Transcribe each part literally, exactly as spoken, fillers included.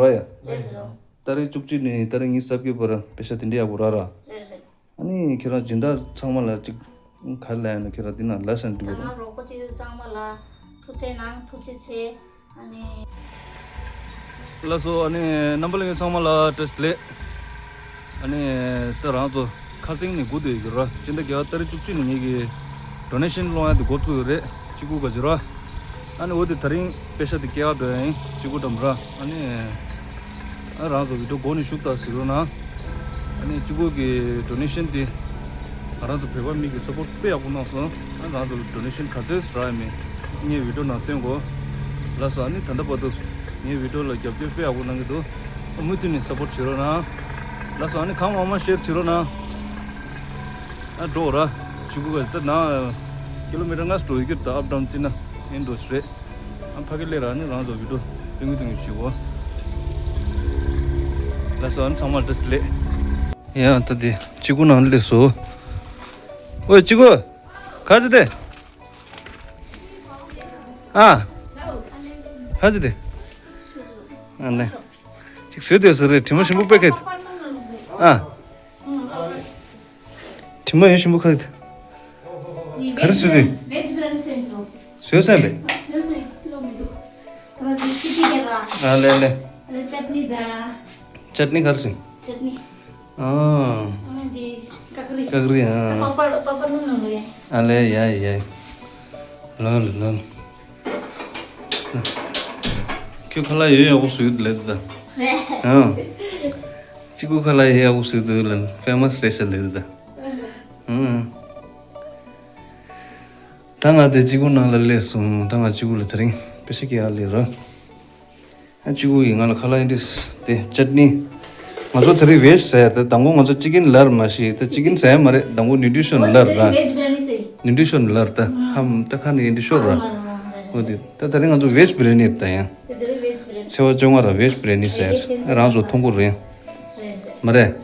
ར་ཡ། རེད་རེད། ཏ་རིག་བཅུ་གཅིག་ནས་ཏ་རིག་ཉི་ཤུ་རྩ་བརྒྱད་བར་པེ་ཤ་དེ་འདྲ་ཡག་པོ་རག་ར། རེད་རེད། ཨ་ནི་ཁྱེད་རང་སྦྱིན་བདག་ཚང་མ་ལ་ཅིག་ག་རེ་ལབ་ཡ་ན། ཁྱེད་རང་འདི་ན་ལབ་ས་འགྲིག་གི་རེད། ང་རོགས་པ་བྱེད་ཚང་མ་ལ་ཐུགས་རྗེ་གནང་། ཐུགས་རྗེ་ཆེ། ཨ་ནི། ལགས་སོ། ཨ་ནི་རྣམ་པ་ལྷན་རྒྱས་ཚང་མ་ལ་བཀྲ་ཤིས་བདེ་ལེགས། ཨ་ནི་ད་རང་ཚོ་ཁ་སང་ནས་སྒུག་བསྡད་ཡོད་ར། སྤྱི་ཟླ་བརྒྱད་པ་ཏ་རིག་བཅུ་གཅིག་ནས་ངེད་ཀྱི་ཌོ་ནེ་ཤན་སློང་ཡ་དེ་འགོ་བཙུགས་ཡོད་རེད། གཅིག་པུ་ག་ཅི་ར། ཨ་ནི་འོ་དེ་ད་རིང་པེ་ཤ་དེ་སྐྱེལ་ག་འགྲོ་ཡ་ཡིན། གཅིག་པུ་འགྲམ་ར། ཨ་ནི་ཨ་རང་ཚོ་བི་ཌིའོ་འགོ་ནས་ཞུགས་དང་གཟིགས་རོགས་གནང་། ཨ་ནི་གཅིག་པུ་གི་ཌོ་ནེ་ཤན་དེ་ང་རང་ཚོ་བོད་པ་མི་གི་སབ་པོར་ཊི་དཔེ་ཡག་པོ་གནང་སོང་། ཨ་རང་ཚོ་ཌོ་ནེ་ཤན་ག་ཚོད་རག་ཡ་མེད་ངའི་བི་ཌིའོ་ནང་སྟོན་གོ། ལགས་སོ། ཨ་ནི་ད་ལྟ་བར་དུ་ངའི་བི་ཌིའོ་ལ་རྒྱབ་སྐྱོར་དཔེ་ཡག་པོ་གནང་གི་འདུག། མུ་མཐུད་ནས་སབ་པོར་ཊི་བྱེད་རོགས་གནང་། ལགས་སོ། ཨ་ནི་གང་མང་མང་ཤེར་བྱེད་རོགས་གནང་། ཨ་འགྲོ་ར། གཅིག་པུ་ག་ད་ནང་ཀི་ལོ་མི་ཊར་ལྔ་འགྲོ་ཡི་གི། ད་ཨབ་ཌའོན་བརྩིས་ན་ཨེ་འགྲོ་ཞིག་རེད། ཨ་ཕ་གི་སླེབས་ར། ཨ་ནི་རང་ཚོ་བི་ཌིའོ་སྟོན་གི་སྟོན་གི་བྱེད་གོ། ལགས་སོ། ཨ་ནི་ཚང་མ་བཀྲ་ཤིས་བདེ་ལེགས། ཡ་ད་དེ་གཅིག་པུ་ནང་སླེབས་སོང་། ཨོའི་གཅིག་པུ། ག་ཚོད་དེ། ཨ། ཧ་ཅི་དེ། ཨ་ནེ། ཅིག་བཟོས་དེ་བཟོས་རེད། དྲི་མ་ཞིམ་པོ་དཔེ་ཁེད། ཨ། དྲི་མ་ཡོད་ཞིམ་པོ་ཁེད། ག་རེ་བཟོས་དེ། བཟོས་ས་མེད། ཨ་ལེ་ལེ། ཅཊ་ནི་ག་རེ་བཟོས། ཅཊ་ནི། ཨ། ཨ་འདི་ཀ་ཀི་རི། ཀ་ཀི་རི། ཨ། པ་པར། པ་པར་ནུ་ནུ་རེད། ཨ་ལེ་ཡ་ཡ། ལོ་ལོ་ལོ། ཁྱོད་ཁ་ལག་ཡོད་ཡག་པོ་བཟོས་ལེ་ད། རེད། ཨ། གཅིག་པུ་ཁ་ལག་ཡོད་ཡག་པོ་བཟོས་འདུག་ལ་ཕེ་མ་སི་རེད་ཟེར་ལེ་ད། ཨ། ད་ང་དེ་གཅིག་པུ་ནང་ལ་སླེབས་སོང་། ད་ང་གཅིག་པུ་ལ་དེ་རིང་པེ་ཤ་སྐྱེལ་ཡ་སླེབས་ར། ཨ་གཅིག་པུ་ཡིས་ང་ལ་ཁ་ལག་ཡིན་དུས་དེ་ཅཊ་ནི། ང་ཚོ་དེ་རིང་ཝེཇ་ཟ་ཡ། ད་དང་པོ་ང་ཚོ་ཅི་ཀིན་ལར་མ་ཤི། ད་ཅི་ཀིན་ཟ་ཡ་མ་རེད། དང་པོ་ནིའུ་ཊི་རི་ཤན་ལར་ར། ནིའུ་ཊི་རི་ཤན་ལར་ད། ཧམ་ད་ཁ་ནི་ཡིན་དུས་ཤོར་ར། འོ་དེ་ད་དེ་རིང་ང་ཚོ་ཝེཇ་བི་རི་ཡ་ནི་ད་ཡང་། ཚེས་པ་བཅོ་ལྔ་ར་ཝེཇ་བི་རི་ཡ་ནི་ཟ་ཡ། རང་ཚོ་མཐོང་གི་རེད། མ་རེད།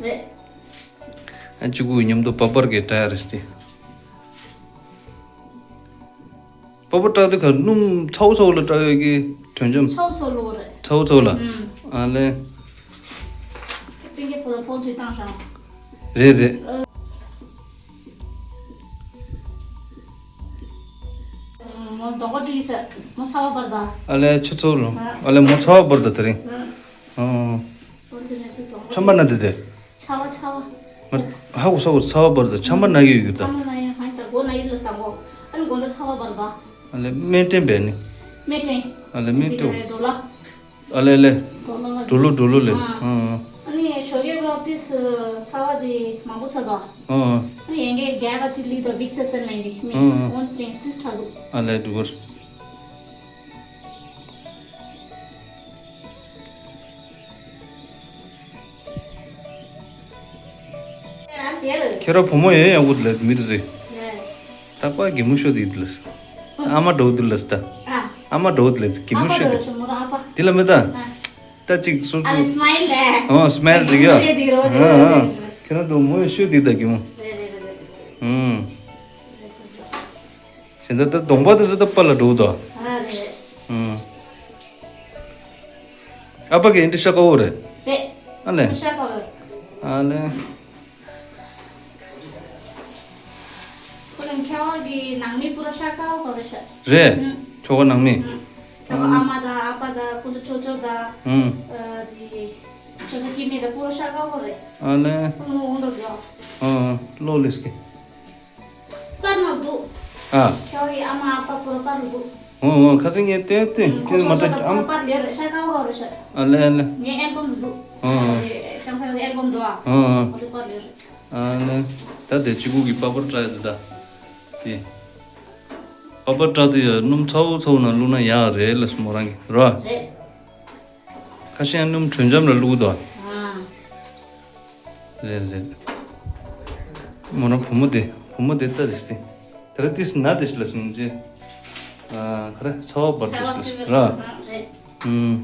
ཨ་གཅིག་པུ་མཉམ་དུ་པ་པར་གྱི་སྐྲ་ཡ་རེད་དེ། པ་པར་སྐྲ་དེ་ག་སྣུམ་ཚ་བོ་ཚ་བོ་ལ་སྐྲ་ཡོད་ཀྱི་དྲོད་འཇམ། ཚ་བོ་ཚ་བོ་ལོ་རེད། ཚ་བོ་ཚ་བོ་ལ། ཨུམ། ཨ་ལེ། པིང་གེ་ཕོ་ལ་ཕོ་ཅིག་བཏང་ཤག། རེད་རེད། མོ་དོག་པ་བྲིས་ས། མོ་ཚ་བ་བར་ད། ཨ་ལེ་ཆུ་ཚོད་ལོ། ཨ་ལེ་མོ་ཚ་བ་བར་ད་དེ་རིང་། ཨ། ཆམ་པ་ན་དེ་དེ། ཚ་བ་ཚ་བ། མར་ཧ་གོ་ས་གོ་ཚ་བ་བར་ད་ཆམ་པ་ན་གི་ཡོད་གི་ད། ཚ་བ་ན་ཡང་ཧང་ད་མགོ་ན་ཡི་ལ་ད་མགོ། ཨ་ནི་མགོ་ད་ཚ་བ་བར་ད། ཨ་ལེ་སྨན་སྤྲད་པས་ནི། སྨན་སྤྲད། ཨ་ལེ་སྨན་སྤྲད། འགྲོ་ལ། ཨ་ལེ་ལེ། འགྲོ་ལ་ལ། འགྲོ་ལོ་འགྲོ་ལོ་ལེ། ཨ། ཨ་ནི་ཞོགས་ཀས་རོགས་ཏིས་ཚ་བ་དེ་མང་པོ་ཚ་དོ། ཨ། ཨ་ནི་ཡང་གི་རྒྱ་ག་ཅི་ལི་དོ་བིག་སེ་སེ་ལེན་དེ་མི། ཨ། འོན་ཏེ་ཏིས་ཁྲ་དུ། ཨ་ལེ་འགྲོ་བར། ཁྱེད་རང་བུ་མོ་ཡོད་ཡག་པོ་ལ་མི་དུ་ཟེ། ད་པ་གི་མུ་ཤོ་དི་དུ་ལ། ཨ་མ་འགྲོ་དུ་ལ་ད། ཨ་མ་འགྲོ་དུ་ལ་གི་མུ་ཤོ་དི། དི་ལ་མི་ད། ད་ཅིག་སུ། ཨ་ལེ་སྨའིལ་ལེ། ཨ་སྨའིལ་དི་ཡ། ཁྱེད་རང་བུ་མོ་ཤོ་དི་ད་གི་མུ། ཨུམ། ཞེ་འདི་ད་གདོང་པ་དེ་ཚོ་ད་པ་ལ་འགྲོ་དོ། ཨ་རེད། ཨུམ། ཨ་ཕ་གི་ཨིན་དྲི་ཤ་ཀ་བོ་རེད། རེད། ཨ་ལེ། ཤ་ཀ་བོ། ཨ་ལེ། ཁོ་ལ་ཁྱོ་ག་གི་ནང་མི་པུ་ར་ཤ་ཀ་བོ་ག་རེ་ཤ། རེད། ཨུམ། ཁྱོ་ག་ནང་མི། ཨུམ། ཁྱོ་ག་ཨ་མ་དང་ཨ་ཕ་དང་ཁོ་ཚོ་ཆོ་ཆོ་དང་། ཨུམ། ཨ་དེ། ཆོ་ཆོ་སྐྱེ་དམན་དང་པུ་ར་ཤ་ཀ་བོ་རེད། ཨ་ལེ། ཁོ་མོ་འོང་འགྲོ་གི་ཡོད། ཨ་ལོ་ལེ་སྐྱེ། པར་ནང་འདུག་ཨ། ཁྱོད་ཀྱི་ཨ་མ་ཨ་ཕ་ཁོ་རང་པར་འདུག་ཨོ་ཨོ། ཁ་སང་ངས་བལྟས་བལྟས། ཁྱོད་མ་ཁོ་ཚོ་ད་ཨ་མ། པར་ལེར་ཤ་ཀ་བོ་རེད་ཤ། ཨ་ལེ་ཨ་ལེ། ངའི་ཨལ་བམ་འདུག་ཨོ་ཨོ། ཅང་ས་ཨལ་བམ་འདུག་ཨ། ཨོ་ཨོ། ཁོ་ཚོ་པར་ལེར། ཨ་ལེ། ད་དེ་གཅིག་པུ་གི་པ་པར་སྐྲ་ཡ་དེ་ད། དེ། པ་པར་སྐྲ་དེ་ཡ་སྣུམ་ཚ་བོ་ཚ་བོ་ནང་བླུགས་ན་ཡག་རེད་ལ་སི་མོ་རང་གི་ར། རེད། ཁ་ཤས་སྣུམ་དྲོད་འཇམ་ལ་བླུགས་དོ། ཨ། རེད་རེད། མོ་རང་བུ་མོ་དེ་བུ་མོ་དེ་ལྟ་རེད་དེ། དེ་ར་ཏིས་ན་དེ་ཤི་ལ་སིན་ཅེ། ཨ་ཁ་ར་ཚ་བ་བར་དེ་ཤི་ལ་སིན་ར། རེད། ཨུམ།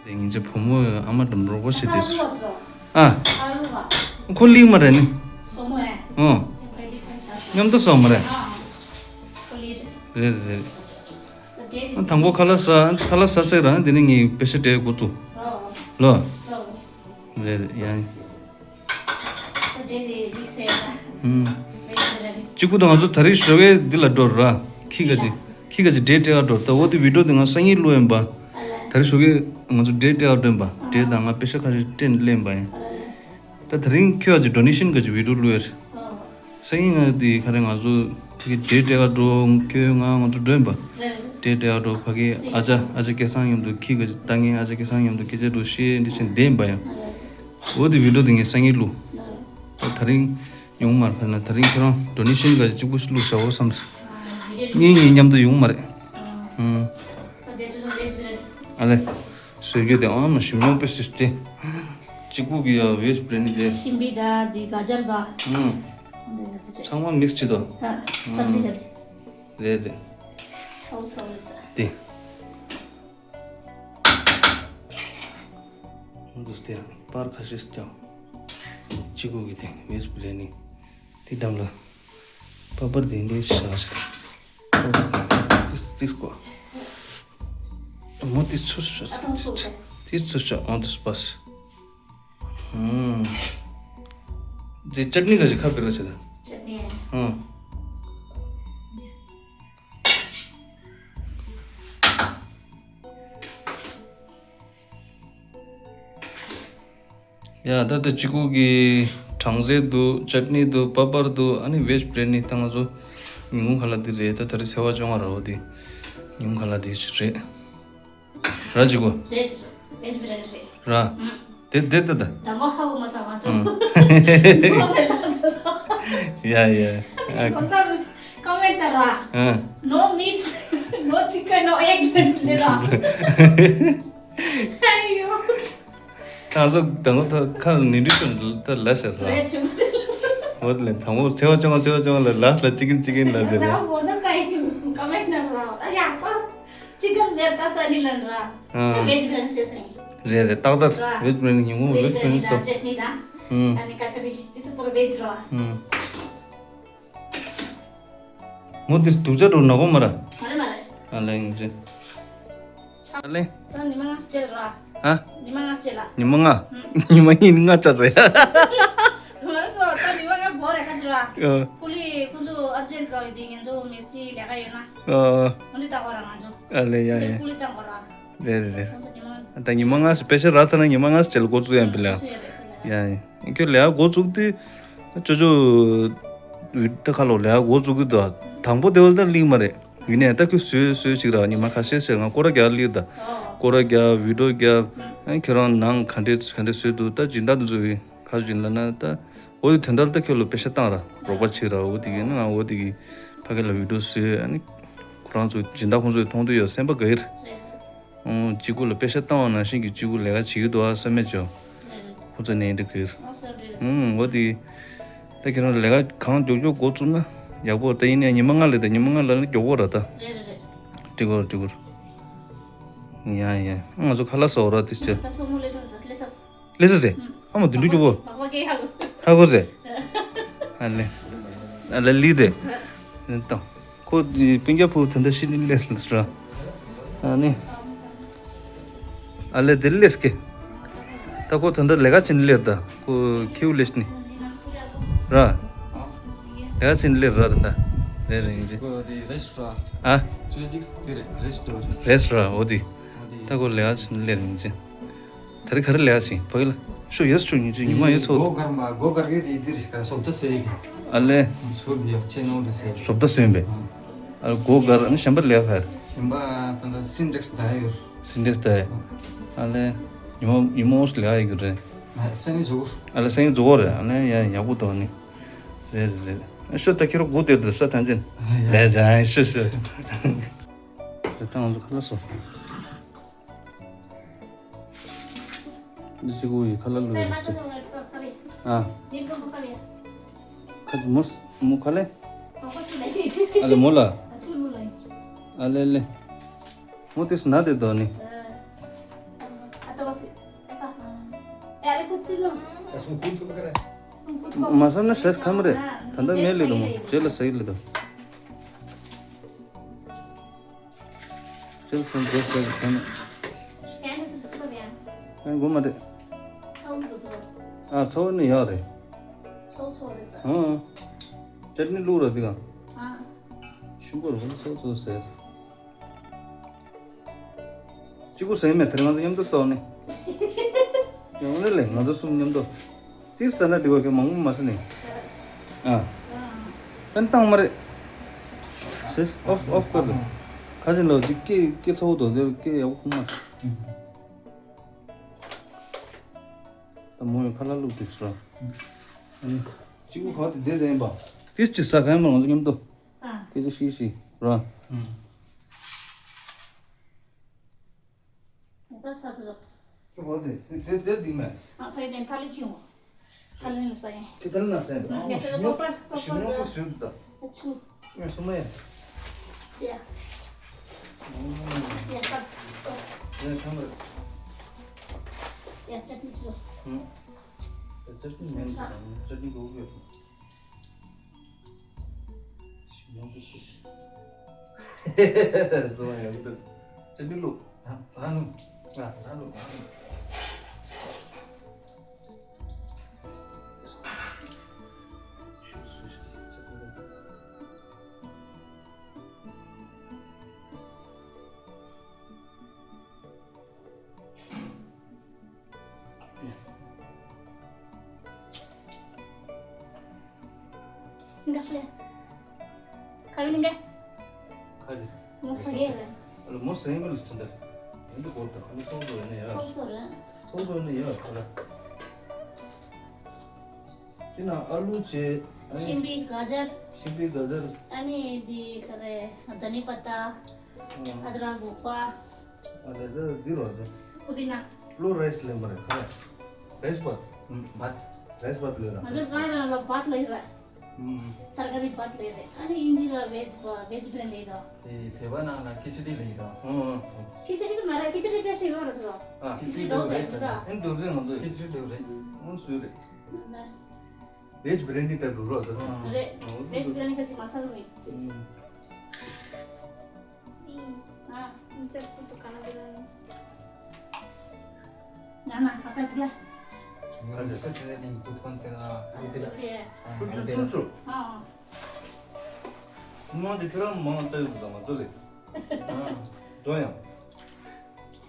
དེ་ངེད་ཅག་བུ་མོ་ཨ་མ་དང་རོགས་པ་བྱེད་དེ། ཨ། ཁོ་ལིག་མ་རེད་ནི། ཨོ། མཉམ་དུ་སོང་མ་རེད། རེད་རེད་རེད། དང་པོ་ཁ་ལག་ཟ་ཁ་ལག་ཟ་ཚད་རང་དེ་ནས་ངས་པེ་ཤ་སྤྲད་འགོ་བཙུགས། ལོ། རེད་རེད་ཡང་། ཨུམ། གཅིག་པུ་དང་ང་ཚོ་ད་རེས་ཞོགས་ཀས་འདི་ལ་འགྲོ་ར། ཁྱི་ག་ཅིག་ཁྱི་ག་ཅིག་འབྲས་སྤྲད་ག་འགྲོ་ད་འོ་དེ་བི་ཌིའོ་དེ་ང་སང་ཉིན་བླུགས་ཡིན་པ། ད་རེས་ཞོགས་ཀས་ང་ཚོ་འབྲས་སྤྲད་ག་འགྲོ་ཡིན་པ་འབྲས་དང་ང་པེ་ཤ་ཁ་ཤས་སྤྲད་ནས་སླེབས་ཡིན་པ་ཡིན། ད་ད་རིང་ཁྱོད་ཀྱི་ཌོ་ནེ་ཤན་ག་ཅིག་བི་ཌིའོ་བླུགས་ཡོད། སང་ཉིན་ང་དེ་ག་རེ་ང་ཚོ་གི་འབྲས་སྤྲད་ག་འགྲོ་ཁྱོད་ང་ང་ཚོ་འགྲོ་ཡིན་པ། འབྲས་སྤྲད་ག་འགྲོ་ཕ་གི་ཨ་ཅག་ཨ་ཅག་སྐལ་བཟང་མཉམ་དུ་ཁྱི་ག་ཅིག་ལྟ་ངན་ཨ་ཅག་སྐལ་བཟང་མཉམ་དུ་སྐད་ཆ་འགྲོ་ཤེས་འདི་བཞིན་བསྡད་ཡིན་པ་ཡིན། འོ་དེ་བི་ཌིའོ་དེ་ངས་སང་ཉིན་བླུགས། ད་ད་རིང་ཡོང་མ་རེད་ཕ་ན་ད་རིང་ཁྱེད་རང་ཌོ་ནེ་ཤན་ག་གཅིག་པུ་ཞིག་བླུགས་བཞག་འོ་བསམ་སོང་། གཉིས་གཉིས་མཉམ་དུ་ཡོང་མ་རེད། ཨུམ། ཨ་ལེ། སོས་རྒྱུ་དེ་ཨང་མ་ཞིམ་ཉོག་པོ་སུས་ཏེ། གཅིག་པུ་གི་ཡ་བེཇ་བི་རི་ཡ་ནི་དེ། ཤིམ་པི་དང་དེ་ག་ཇར་དང་། ཨུམ། འདི་ཚང་མ་མིག་སི་ཅི་དང་། ཨ་སབ་ཇི་དེ། རེད་རེད། ཚོ་ཚོ་རེད་ས། དེ། འདུག་སྟེ་པར་ཁ་ཤས་ཀྱང་གཅིག་པུ་གི་དེ་བེཇ་བི་རི་ཡ་ནི་དེ་འགྲམ་ལ་པ་པར་དེ་འདྲའི་ཤ་ཤ་ཏིས་ཏིས་ཀོ་མོ་ཏིས་ཚུ་ཤ་ཏིས་ཚུ་ཤ་ཨོ་ཏིས་པ་སི། ཨུམ། དེ་ཅཊ་ནི་ག་ཞིག་ཁ་བེ་ར་ཆེ་ད། ཅཊ་ནི། ཨུམ། ཡ་ད་ལྟ་གཅིག་པུ་གི་གྲང་ཟས་འདུག་ཅཊ་ནི་འདུག་པ་པར་འདུག་ཨ་ནི་བེཇ་བི་རི་ཡ་ནི་ད་ང་ཚོ་ཉིན་གུང་ཁ་ལག་འདི་རེད། ད་ད་རེས་ཚེས་པ་བཅོ་ལྔ་རེད་པ། འདི་ཉིན་གུང་ཁ་ལག་འདི་ཞིག་རེད་ར་གཅིག་པུ། རེད་རེད་བེཇ་བི་རི་ཡ་ནི་རེད། ར། ཨུམ། དེ་དེ་ལྟ་ད། དང་པོ་ཧ་གོ་མ་སོང་ང་ཚོ། ཨུམ། ཡ་ཡ། ཨ། ཁོ་ད་ཀོ་མེན་ཊི་ར། ཨ། No meats, no chicken, no egg ལབ་ར། ཨ་ཡོ། ང་ཚོ་དང་པོ་ད་ཁ་ནི་འདྲི་ཤོད་ད་ལ་ཟེར་ར། ལས་ཆེན་པོ་ཅིག་ལ་ཟེར། འོ་ལས་དང་པོ་ཚེས་པ་བཅོ་ལྔ་ཚེས་པ་བཅོ་ལྔ་ལ་ལ་ལ་ཅི་ཀིན་ཅི་ཀིན་ལ་ཟེར་ར། ད་འོ་ན་ད་ཡིན་ཀོ་མེན་ཊི་ནང་ར། ཨ་ཡ་ཀོ། ཅི་ཀིན་མེར་ཏ་ས་ནི་ལན་ར། ཨ། ད་བེཇ་བི་རི་ཡ་ནི་ཟེར་སོང་ཡིན། རེད་རེད་ཏག་ཏག་ར། བེཇ་བི་རི་ཡ་ནི་ཉིན་གུང་བེཇ་བི་རི་ཡ་ནི་བེཇ་བི་རི་ཡ་ནི་སོ། དང་ཅེ་ཊི་ནི་དང་། ཨུམ། ཨ་ནི་ཀ་ཁ་རི་དེ་ཚོ་པོ་ར་བེཇ་ར། ཨུམ། མོ་དེ་སྡུག་ཅག་འགྲོ་ནག་པོ་མ་ར། མ་རེད་མ་རེད། ཨ་ལེ་ཡིན་ཅི། ཨ་ལེ། ད་ཉི་མ་ལྔ་སྤྱད་ར། ཨ། ཉི་མ་ལྔ་སྤྱད་ལ། ཉི་མ་ལྔ། ཨུམ། ཉི་མ་གཉིས་ལྔ་ཆགས་ཚེ། མ་རེད་སོ་ད་ཉི་མ་ལྔ་འགོར་རེད་ཁ་ཅིག་ར། ཨ། ཀུ་ལི་ཁོང་ཚོ་ཨར་ཇེན་ཊི་ག་ཡོད་དེ་ངེད་ཚོ་མི་སི་ལས་ཀ་ཡོད་ན། ཨ། འོ་འདི་ལྟ་གོ་ར་ང་ཚོ། ཨ་ལེ་ཡ་ཡ། ཀུ་ལི་བཏང་གོ་ར། རེད་རེད་རེད། ཁོང་ཚོ་ཉི་མ་ལྔ། ད་ཉི་མ་ལྔ་སི་པེ་ཤ་ར་ཚ་ན་ཉི་མ་ལྔ་སི་ཅེལ་འགོ་བཙུགས་ཡ་ཡིན་པ་ལ། ཡ་ཡ། ཁྱོད་ལས་ཀ་འགོ་བཙུགས་དུས། ཅོ་ཅོ། ད་ཁ་ལོ་ལས་ཀ་འགོ་བཙུགས་དུས་ད། དང་པོ་དེ་བ་ད་ལིང་མ་རེད། ཡིན་ནའི་ད་ཁྱོད་བཟོས་བཟོས་ཅིག་ར་ཉི་མ་ཁ་ཤས་ཤིག་ང་སྐོར་ར་རྒྱག་ལིར་ད། སྐོར་ར་རྒྱག་བི་ཌིའོ་རྒྱག་ཨ་ཁྱོད་རང་ནང་ག་འདྲས་ག་འདྲས་བཟོས་འདུག་ད་སྦྱིན་བདག་དེ་ཚོ་གི་ག་རེ་ཡིན་ལབ་ན་ད། འོ་དེ་དོན་དག་ད་ཁྱོད་ལ་པེ་ཤ་བཏང་ར་རོགས་པ་བྱེད་ར་འོ་དེ་གི་ནི་ང་འོ་དེ་གི་ཕ་གི་ལ་བི་ཌིའོ་བཟོས་ཨ་ནི། ཁོ་རང་ཚོ་སྦྱིན་བདག་ཁོང་ཚོས་མཐོང་དུས་ཡོད་སེམས་པ་དགའ་གི་རེད། ཨོ་གཅིག་པུ་ལ་པེ་ཤ་བཏང་བ་ནང་བཞིན་གྱི་གཅིག་པུ་ལས་ཀ་བྱེད་ཀྱི་འདུག་ཨ་བསམ་མེད་ཅོ། ཁོ་ཚོ་ནས་འདྲི་གི་རེད། ཨོ་འོ་དེ། ད་ཁྱེད་རང་ལས་ཀ་གང་མགྱོགས་མགྱོགས་འགོ་བཙུགས་ན་ཡག་པོ་ད་ཡིན་ནའི་ཉི་མ་ལྔ་ལས་ད་ཉི་མ་ལྔ་ལ་ནི་མགྱོགས་པོ་ར་ད། འགྲིག་གོ་འགྲིག་གོ། ཡ་ཡ་ང་ཚོ་ཁ་ལག་ཟ་འོ་ར་དེ་ཆེ། ལེ་ས་ཟེ། ཨ་མ་དུད་འགྲོ་སྐྱོ་བོ། ཧ་གོ་ཟེ། ཨ་ལེ། ཨ་ལེ་ལི་དེ། ཏང་། ཁོ་སྤུན་ཀྱག་ཕུ་ཐོན་ད་ཤི་ནི་ལེས་ལེས་ར། ཨ་ནི། ཨ་ལེ་དེ་ལེས་ཀེ། ད་ཁོ་ཐོན་ད་ལས་ཀ་ཆེན་ལེར་ད། ཁོ་ཁྱེའུ་ལེས་ནི། ར། ལས་ཀ་ཆེན་ལེར་ར་ད་ད། རེ་རེ་ཡིན་ཟེ། ཨ། རེས་ར་འོ་དི། ད་ཁོ་ལས་ཀ་ཆེན་ལེར་ཡིན་ཟེ། ད་རེས་ག་རེ་ལས་ཀ་ཕ་གི་ལ་ཤོ་ཡས་ཆུ་ཉིན་ཆུ་ཉི་མ་ཡོད་ཚོ། སྒོ་གར་མ་སྒོ་གར་གི་དེ་དེ་རིས་ཀ་སོབ་ད་སོ་ཡི་གི། ཨ་ལེ། སོབ་ཡོད་ཆེ་ནོ་རེ་སེ། སོབ་ད་སོན་པས། ཨ་ལེ་སྒོ་གར་ཨ་ནི་གཞན་པ་ལས་ཀ་ཕར། གཞན་པ་ད་ད་སིན་ཌེག་སི་ད་ཡོད། སིན་ཌེག་སི་ད་ཡོད། ཨ་ལེ། ཉི་མ་ཉི་མ་འོ་སི་ལས་ཀ་ཡི་གི་རེད། ཨ་སེ་ནི་ཟུག་ཨ་ལེ་སེང་རྫོགས་རེད། ཨ་ལེ་ཡ་ཡག་པོ་འདུག་ནི། རེད་རེད་རེད། ཨ་ཤོ་ད་ཁྱེད་རོ་སྒོ་དེར་དུ་ས་ཐང་ཅན། ཡ། ལས་ཅན་ཤོ་ཤོ། རེད་ད་ང་ཚོ་ཁ་ལག་སོ། འདི་གཅིག་པུ་ཡི་ཁ་ལག་ལུས་རེད་ཟེར། ཨ། ཁ་མོ་མོ་ཁ་ལེ། ཨ་ལེ་མོ་ལ། ཨ་ལེ་ལེ། མོ་དེ་སུ་ན་དེ་དོ་ནི། མ་བསམ་ན་ཟེར་ཁ་མ་རེད། ད་ལྟ་མེད་ལེ་དོ་མོ་རྗེས་ལ་ཟེར་ལེ་དོ། ཁྱེད་སེམས་འགྲོ་ཟེར་གི་ཁྱོད་ནི། ཁྱེད་ནི་དུ་ཚོགས་ཡང་། ཨ་དགོས་མ་རེད། ཚོགས་འདུ་ཚོགས། ཨ་ཚོགས་ནི་ཡག་རེད། ཚོགས་ཚོགས་རེད་ཟེར། ཨང་། ཅར་ནི་བླུགས་ར་འདི་ག་ཨ། ཞིམ་པོ་རེད། ཚོགས་ཚོགས་ཟེར། གཅིག་པུ་ཟེར་མེད། དེ་རིང་ང་ཚོ་མཉམ་དུ་ཚོགས་ནི། ཡང་ལེ་ལེ་ང་ཚོ་གསུམ་མཉམ་དུ། ཏིས་ཟ་ན་འགྲིག་པ་གི་མང་པོ་མ་ཟ་ནས། ཨ། ཨན་བཏང་མ་རེད། ཟེར་ཨོཕ་ཨོཕ་བཀོད་དོ། ཁ་ཅིག་ལོ་འདི་སྐད་སྐད་ཚ་བོ་དོ་དེ་སྐད་ཡག་པོ་ཁུག་མ། ད་མོ་ཡང་ཁ་ལག་བླུགས་དུས་སུ་ར། ཨ་ནི། གཅིག་པུ་ག་དེ་བསྡད་ཡིན་པ། ཏིས་ཅི་ཟ་ག་ཡིན་པ་ང་ཚོ་མཉམ་དུ། ཨ། སྐད་ཆ་བཤད་བཤད་ར། ད་ས་ཚོ་ཚོ། ཁྱོད་གོ་དེ་དེ་དེ་དེ་འདི་མེད། ཨ་ཕའི་དེ་ཐ་ལི་ཁྱིའོ། ཐ་ལི་ནི་ས་ཡིན། ཁྱེད་ཐ་ལི་ན་ས་ཡིན། ཨ་ངས་ཁྱེད་ཞིམ་ནོ་པོ་པར་པར་ཞིམ་ནོ་པོ་པར་ཞུ་ད། ཨ་ཆུ། ངས་སུ་མ་ཡིན། ཡ། ཡ་ཁ། ཡ་ཁ་མ། ཡ་ཅ་ཏི་ཆུ། ཧུམ། ཡ་ཅ་ཏི་མེད་ས། ཅ་ཏི་གོ་གི། ཡོང་གི་ཤི། རྫོང་ཡོང་གི་འདུག་ཅི་མི་ལུག་ཨ་ཨ་ནུ། ཨ་ཨ་ནུ། ཨ་ནུ། འགག་ལེ། ཁ་བི་ནི་འགག་ཁ་ཅིག་མོ་ས་ཡེ་རེད། ཨ་ལ་མོ་ས་ཡེ་མི་ལ་ཐོན་ད། ཡིན་འདི་གོ་ད་ཁ་ལ་ཚོགས་འགྲོ་ཡིན་ན་ཡ། ཚོགས་སོ་རེད། ཚོགས་འགྲོ་ཡིན་ན་ཡ་ཁ་ལ། དེ་ན་ཨ་ལུ་བྱས། ཨ་ནི་ཤིང་པི་ག་ཇར། ཤིང་པི་ག་ཇར། ཨ་ནི་འདི་ག་རེ་དྷ་ནི་པ་ཏ། ཨ་ཨ་དྲ་ག་གུ་པ། ཨ་དེ་དེ་འདི་རོ་དེ། པུ་ཏི་ན། ལོ་རེས་ལེ་མ་རེ་ཁ། རེས་བཏ། བཏ། རེས་བཏ་ལེ་ར། ང་ཚོ་གང་རང་ལ་བཏ་ལེ་ར། ཐར་ཀ་རི་བཏ་ལེ་རེ། ཨ་ནི་ཨིན་ཇི་ལ་བེཇ་བེཇ་བྷི་རན་ལེ་དོ། དེ་བོད་པ་ནང་ལ་ཁི་ཆི་ཌི་ལེ་དོ། ཁི་ཆི་ཌི་དེ་མ་རེད། ཁི་ཆི་ཌི་བཀྲ་ཤིས་ཡོད་རེད་ཟེར། ཨ་ཁི་ཆི་ཌི་འདྲ་བོ་དེ་མི་འདུག་ཨེ་འདུག་རེད། ང་ཚོ་ཁི་ཆི་ཌི་འདྲ་བོ་རེད། ང་ཚོ་རེད། བེཇ་བྷི་རན་ནི་ཊའིབ་རུ་རོ་ཟེར། རེད། བེཇ་བྷི་རན་ནི་ཁ་ཅིག་མ་ཟ་རུ་མེད། ཨ་ཨ་ཅག་ཁུ་ཏུ་ག་ན་དེ་ལ་ཡིན། ང་ན་ཁ་ཁ་དེ་ལ། ང་ཚོ་ཁ་ཆེ་ནས་ནིང་ཏུ་ཐོན་ཏེ་ན་ཁ་དེ་ལ། ཨ་ཁུ་ཏུ་ཚུ་ཚུ། ཨ་ཨ། སུ་མང་དེ་ཁྱོད་རང་མང་ལྟ་ཡོད་དུ་དང་མ་ལྟོ་ལེ། ཨ་འགྲོ་ཡང་།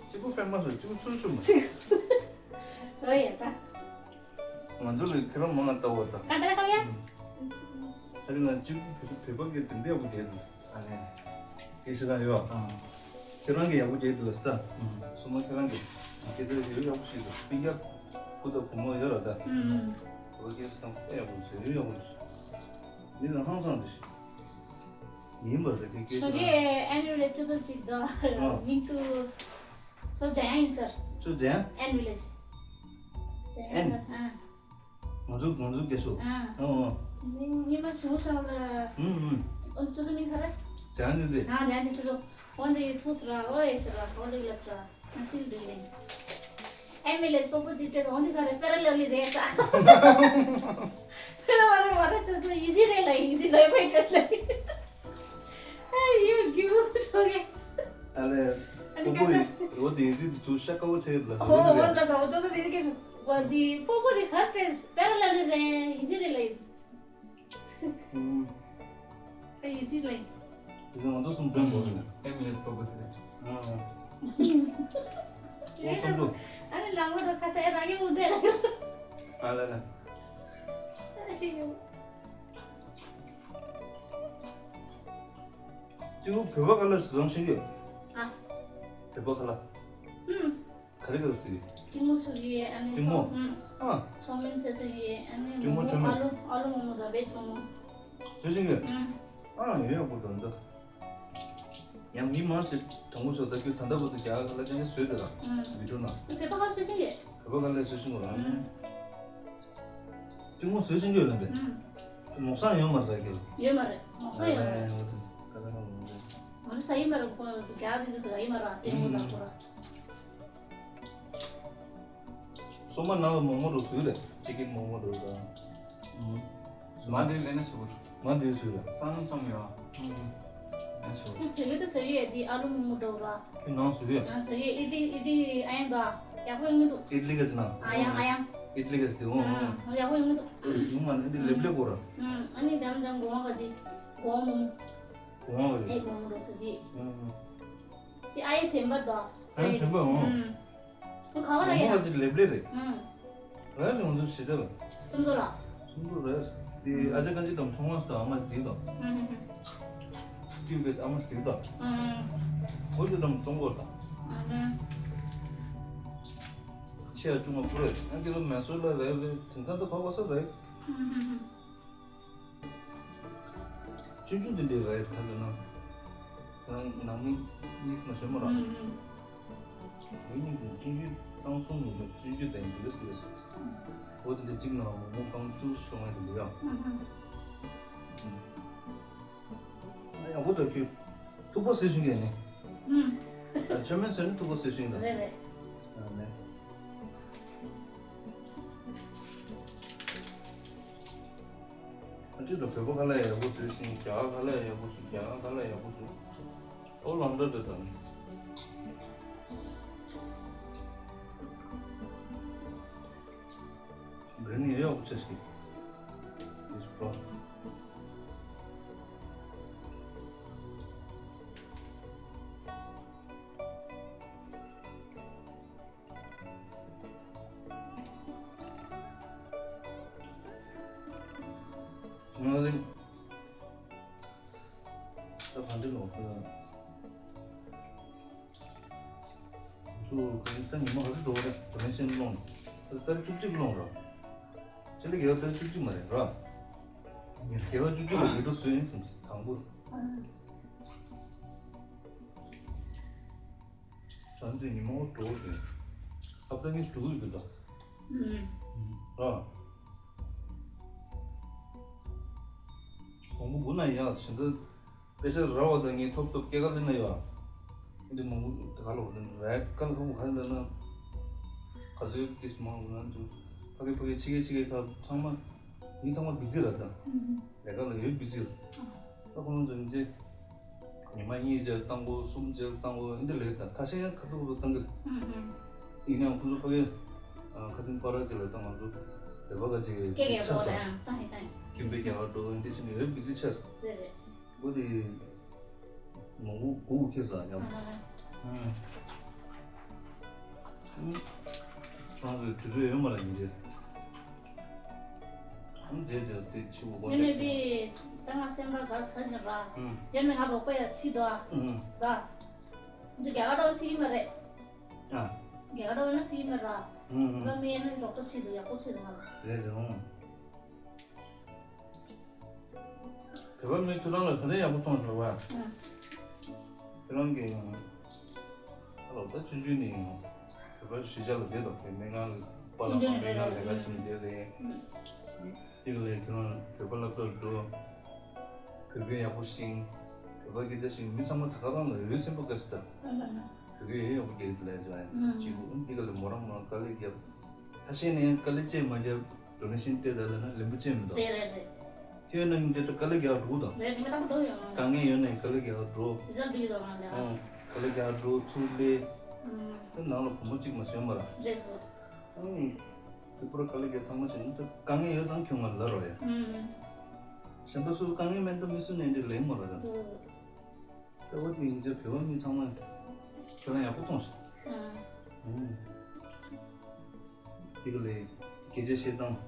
གཅིག་པུ་ཧྥེ་མ་སུ་གཅིག་པུ་ཚུ་ཚུ་མ། ཨོ་ཡ་ད། ང་ཚོ་ལ་ཁྱེད་རང་མང་ང་ལྟ་བ་དང་། ཀ་ཏ་ར་ཀ་ཡ། ཨ་རི་ང་གཅིག་བོད་པ་གི་དེ་འདྲ་བོ་རེད་འདུག་ཨ་ནི། སྐད་ཆ་ཚང་ཡོད། ཨ། ཁྱེད་རང་གི་ཡག་པོ་རྒྱག་འདུག་ལ་ས། སོ་མ་ཁྱེད་རང་གི་སྐད་ཆ་ཡོད་ཡག་པོ་ཞིག་འདུག་སྤུན་ཀྱག་བུ་དང་བུ་མོ་ཡོད་ར་ད། ཨ་ཨ། བོད་སྐད་ཆ་ཚང་དཔེ་ཡག་པོ་ཞིག་ཡོད་ཡག་པོ་ཞིག་མི་ལ་ཧང་སང་འདུག་ཞིག་ཡིན་པ་རེད་སྐད་ཆ། ཞོགས་ཀས་ཨ་ནི་རེད་ཅོ་ཅོ་ཅིག་འདུག་ཨ། མིང་དུ། ཚོ་ཇ་ཡང་ཡིན་ཟེར། ཚོ་ཇ་ཡང་། ཨན་ཝི་ལེཇ། ཇ་ཡང་ཨན། ཨ། ང་ཚོ་ང་ཚོ་སྐད་ཤོད། ཨ། ཨོ་ཨོ། ཉི་མ་ཞུ་ཤག་ལ། ཨུམ་ཨུམ། ཨོ་ཚོ་ཚོ་མིང་ག་རེ། ཇ་ཡང་ནི་དེ། ཨ་ཇ་ཡང་ནི་ཚོ་ཚོ། འོན་ཏེ་ཐུགས་ར་ཨོ་ཨེ་ཟེར་ར་ཧོ་ལི་ལ་ཟེར་ར་ང་སིལ་རི་ལེ། ཨན་ཝི་ལེཇ་པོ་པོ་ཇི་ཏེ་འོན་ཏེ་ག་རེ་ཕེ་ར་ལ་ལི་རེད་ས། ཕེ་ར་ལ་ལི་མ་རེད་ཚོ་ཚོ་ཡི་ཇི་རེད་ལ་ཡི་ཇི་ལ་ཕེ་ཏྲེས་ལ། ཨ་ཡུ་གུ་ཤོག་གེ། ཨ་ལེ། ཨ་ནི་ཁོ་བོ་ཡི་འོ་དེ་ཡིན་ཚིག་ཏུ་ཚུར་ཤ་ཁ་བོ་ཆེ་ལ་ཧོ་ཧོ་ལ་ས་འོ་ཅོ་ཅོ་དེ་ནི་སྐད་ཤོད། གོ་དེ་པོ་པོ་དེ་ག་དེ་པེ་ར་ལ་ལི་རེད་ཡི་ཅི་རེད་ལེ། ཨུམ། ཨ་ཡི་ཅི་ལེ། དེ་ང་ཚོ་གསུམ་དོན་པོ་རེད། ཨེ་མི་ལེ་པོ་པོ་དེ་རེད། ཨ་ཨ། ཨོ་སོང་དུ། ཨ་ནི་ལ་ངོ་དོ་ཁ་ས་ཨེ་ར་གི་མུ་དེ་ལ། ཨ་ལ་ལ། ཨ་ཡུ། གཅིག་པུ་བོད་པ་ཁ་ལག་བཟོ་ཤེས་ཀྱི། ཨ། བོད་པ་ཁ་ལག་ཨུམ། ག་རེ་ག་རེ་བཟོ་ཡོད། ཀྲིང་མོ་བཟོ་གི་ཡོད། ཨ་ནི་ཀྲིང་མོ། ཚོ་ཨུམ། ཨ། ཚོ་མིན་བཟོ་གི་ཡོད། ཨ་ནི་ཀྲིང་མོ་མོ་ཚོ་མོ་མིན། ཨ་ལུ་ཨ་ལུ་མོ་མོ་དང་བེཇ་མོ་མོ། བཟོ་ཤེས་ཀྱི། ཨུམ། ཨ་ཡོད་ཡག་པོ་འདུག་འདུག་ཡང་མི་མང་ཆེ་དྲང་པོ་ཞོག་ད་ཁྱོད་ད་ལྟ་བར་དུ་རྒྱ་གར་ཁ་ལག་ཅང་གི་བཟོས་དེ་ལ། ཨུམ། བི་ཌིའོ་ནང་། བོད་པ་ཁ་ལག་བཟོ་ཤེས་ཀྱི། བོད་པ་ཁ་ལག་བཟོ་ཤེས་ཀྱི་རང་། ཨུམ། གཅིག་མོ་བཟོས་ཤིང་གྱོད་ལ་འདི། ཨུམ། མོ་སང་ཡོད་མ་རེད་ཀྱི། ཡོད་མ་རེད། མོ་སང་ཡོད་མ་རེད། ཨ་ཨ་ཨ་ཨ། ང་ཚོ་ས་ཡི་མ་རེད་ཁོ་རྒྱ་དེ་ཚོ་དགའ་ཡི་མ་རེད་ལྟད་མོ་དང་ཁོ་ར། སོ་མ་ནང་ལ་མོག་མོག་འགྲོ་སུས་རེད། ཅི་ཀིན་མོག་མོག་འགྲོ་ར། ཨུམ། མ་འདི་ལས་ནས་སུ་རེད། མ་འདི་སུས་རེད། སང་སང་ཡོད། ཨུམ། ཨ་སུ་རེད། བཟོ་ཡས་དུ་བཟོ་ཡས་དེ་ཨ་ལུ་མང་པོ་འགྲོ་ར། ཁྱོད་ནང་བཟོ་ཡས། ང་བཟོ་ཡས་ཨི་ལི་ཨི་ལི་ཨ་ཡང་འདུག་ཡག་པོ་ཡོང་གི་འདུག་ཨི་ལི་ག་ཅི་ན། ཨ་ཡང་ཨ་ཡང་། ཨི་ལི་ག་ཅི་དེ་འོང་། ཨ་ཡག་པོ་ཡོང་གི་འདུག་ཡོང་མ་ནི་འདི་ལེབ་ལེབ་གོ་ར། ཨ་ནི་འཇམ་འཇམ་གོང་བ་ག་ཅི། གོང་མོ། གོང་བ་ག་ཅི། ཨེ་གོང་མོ་འགྲོ་བཟོ་ཡས། དེ་ཨ་ཡེ་སེམས་པ་འདུག་ཨ་ཡེ་སེམས་པ་འོང་། ཁོ་ག་བ་ར་ཡིན་ན། ལེབ་ལེབ་རེད། རེད་ང་ཚོ་ཞེ་དྲག་སུམ་མདོ་ལ། སུམ་མདོ་རེད། དེ་ཨ་ཅག་ག་ཅི་དང་ཚོང་བ་སྟོད་ཨ་མ་དེ་དང་། ཀྲིང་གེ་ཨ་མ་དེ་དང་། ཁོ་ཅི་དང་ཚོང་གོ་དང་། ཆེ་ཡ་ཆུང་བ་པུ་རེད་ང་ཁྱེད་ཚོ་མེ་སོར་ལ་རེད་རེད་དེང་སང་ད་ཁོ་གོ་ས་རེད། ཆུང་ཆུང་དེ་འདྲའི་ར་ཡི་ཁ་ལ་ན། ཁྱེད་རང་ནང་མི་གཉིས་མ་ཞོན་མོ་ར། ཨུམ་ཨུམ། མི་གཉིས་ཀྱི་ཆུང་ཆུང་རྐང་གསུམ་ཡིན་འདུག་ཆུང་ཆུང་དང་འདི་ག་ཟེར་གི་རེད། འོ་དེ་འདྲ་གཅིག་ནང་མོ་རྐང་བཅུ་ཤོང་ཡ་དེ་འདུག་ཡ། ཨུམ་ཨུམ། ཨ་ཡག་པོ་འདུག་ཁྱོད། ཐུག་པ་ཟེར་བཞིན་གྱི་ནི། ཨུམ། ཨ་མཆོད་མེ་ཟེར་ནི་ཐུག་པ་ཟེར་བཞིན་དང་། རེད་རེད། ཨ་ནི། ཨ་ཅེ་དང་བོད་པ་ཁ་ལག་ཡག་པོ་བཟོས་ཤིང་རྒྱ་གར་ཁ་ལག་ཡག་པོ་བཟོས་རྒྱ་གར་ཁ་ལག་ཡག་པོ་བཟོས། ཨོ་ལམ་འགྲོ་འདོད་དང་། འདི་ནི་ཡག་པོ་ཆེ་ཞིག་འདི་པ། ང་ལ་ད་གང་འདྲི་ལོག་ད། ཚུར་གང་ད་ཉི་མ་ག་ཚོད་འགྲོ་བ་རེད་དོ་ནས་ཤེས་སློང་། ད་ལྟར་བཅུ་གཅིག་སློང་རོགས། ཕྱི་ལ་རྒྱལ་བ་ལྟར་བཅུ་གཅིག་མ་རེད་ར། རྒྱལ་བ་བཅུ་གཅིག་ལ་ཡོད་འགྲོ་བཟོས་ཡིན་སམ་དང་པོ། ད་འདི་ཉི་མ་འོ་འགྲོ་བ་རེད། ཨ་ཕ་ངས་འགྲོ་གི་ཡོད་ད། ཨ། དགོང་མོ་དགུ་ན་ཡག་ཞིང་ད། དཔེ་ཆ་ར་བ་དང་ངས་ཐོབ་ཐོབ་སྐྱེ་ཁ་ལེན་ན་ཡོད། འདི་མང་པོ་དེ་ག་ལ་བ་དང་ར་ཀལ་ཧ་གོ་ག་འདྲ་ན། ག་ཚོད་ཏིས་མང་པོ་ན་འདུག་ཕ་གི་ཕ་གི་ཕྱི་གི་ཕྱི་གི་ཁ་ཚང་མ། མི་ཚང་མ་བི་ཟི་ར་དང་། ལས་ཀ་ལ་ཡོད་བི་ཟི་ར། ད་ཁོང་ཚོ་འདི། ཉི་མ་གཉིས་རྗེས་བཏང་གོ་གསུམ་རྗེས་བཏང་གོ་འདི་འདྲ་ལས་དང་ཁ་ཤས་ཡང་ཁ་ཐུག་ཏུ་བཏང་གི་རེད། ཡིན་ནའང་ཁོང་ཚོ་ཕ་གི། ཁ་སང་པ་ར་ཅིག་ལ་བཏང་ང་ཚོ་བོད་པ་ག་ཅིག་སྐད་རྒྱག་ཆགས་སོང་། ཏང་ཡིན་ཏང་ཡིན། ཁྱིམ་པའི་རྒྱ་གར་འགྲོ་འདི་ཕྱིན་ནས་ཡོད་བི་ཟི་ཆགས། རེད་རེད། འོ་དེ། མང་པོ་སྒུག་ཁེལ་ས་ཡང་། ཁྱེད་རང་ཚོའི་དུས་ཚོད་ཡོད་མ་རེད་ཡིན་གྱི། ཨང་རྗེས་རྗེས་དེ་ཕྱི་དབུ་ཡོད་ནས་པི། ད་ང་སེམས་པ་དགའ་ས་ཞིག་ར། ཡོད་ནས་ང་རོགས་པ་ཡ་ཕྱི་དོ་ཨ། ར། འདི་རྒྱ་གར་འདྲ་བོ་ཞིག་ཡིན་པ་རེད། ཨ། རྒྱ་གར་འདྲ་བོ་ན་ཞིག་ཡིན་པ་ར། ང་མི་ཡན་ན་རོགས་པ་ཕྱི་དོ་ཡག་པོ་ཕྱི་དོ་ང་ལ། རེད་རེད་འོང་། བོད་པ་མི་ཁྱོད་རང་ལ་ག་རེ་ཡག་པོ་མཐོང་བྱུང་བ། ཁྱོད་རང་གིས་ཨ་ལོ་ད་ཆུང་ཆུང་ནས་བོད་པ་གཞིས་ཆགས་ལ་བསྡད་དོ་བོད་སྨན་ཁང་ལ་པཱ་ལགས་མ་སྨན་ཁང་ལས་ཀ་བྱེད་ནས་བསྡད་རེད། དེ་ག་ལས་ཁྱོད་རང་བོད་པ་སློབ་གྲྭར་འགྲོ། བོད་སྐད་ཡག་པོ་ཤེས། བོད་པ་སྐད་ཆ་ཤེས་མི་ཚང་མ་ད་ག་རང་ལ་འོས་སེམས་པ་དགའ་ཤི་ད། བོད་སྐད་ཡག་པོ་རྒྱག་གི་ལས་ཀྱང་ཅི་གུ་འདི་ག་ལས་མོ་རང་མོ་རང་དཀའ་ལས་རྒྱབ། ཁ་ཤས་ནས་དཀའ་ལས་ཅན་མ་རྒྱབ། ཌོ་ནེ་ཤན་སྤྲད་ད་ལ་ན་ལེན་པོ་ཅན་མི་འདུག་རེད་རེད་རེད། ཁྱོད་ན་སྙིང་རྗེ་ད་དཀའ་ལས་རྒྱག་འགྲོ་དང་། རེད་མི་ཏག་འགྲོ་ཡོང་། དཀའ་ངལ་ཡོད་ན་དཀའ་ལས་རྒྱག་འགྲོ། སི་ཇར་འགྲོ་ཡོད་དང་ང་ལ། ཨང་། དཀའ་ལས་རྒྱག་འགྲོ་ཚུར་ལས། ཨང་། ད་ནང་ལ་བུ་མོ་གཅིག་མ་ཞོན་མ་ར། རེད་སོ། ཨང་། དེ་པུ་ར་དཀའ་ལས་རྒྱག་ཚང་མ་བྱས་ན་ད་དཀའ་ངལ་ཡོད་ཙང་ཁྱོད་ང་ལ་རོ་ཡ། ཨང་། གཞན་པ་སུ་དཀའ་ངལ་མེད་ད་མི་སུ་ནས་འདི་ལེན་མ་ར་ད། འདུག་ལྟ་བུ་དེ་ཡིན་ཚེ་བོད་པ་མི་ཚང་མ་ཁྱོད་རང་ཡག་པོ་མཐོང་ཤག་ཨང་། ཨང་། དེ་ག་ལས་སྐད་ཆ་བཤད་སྟངས་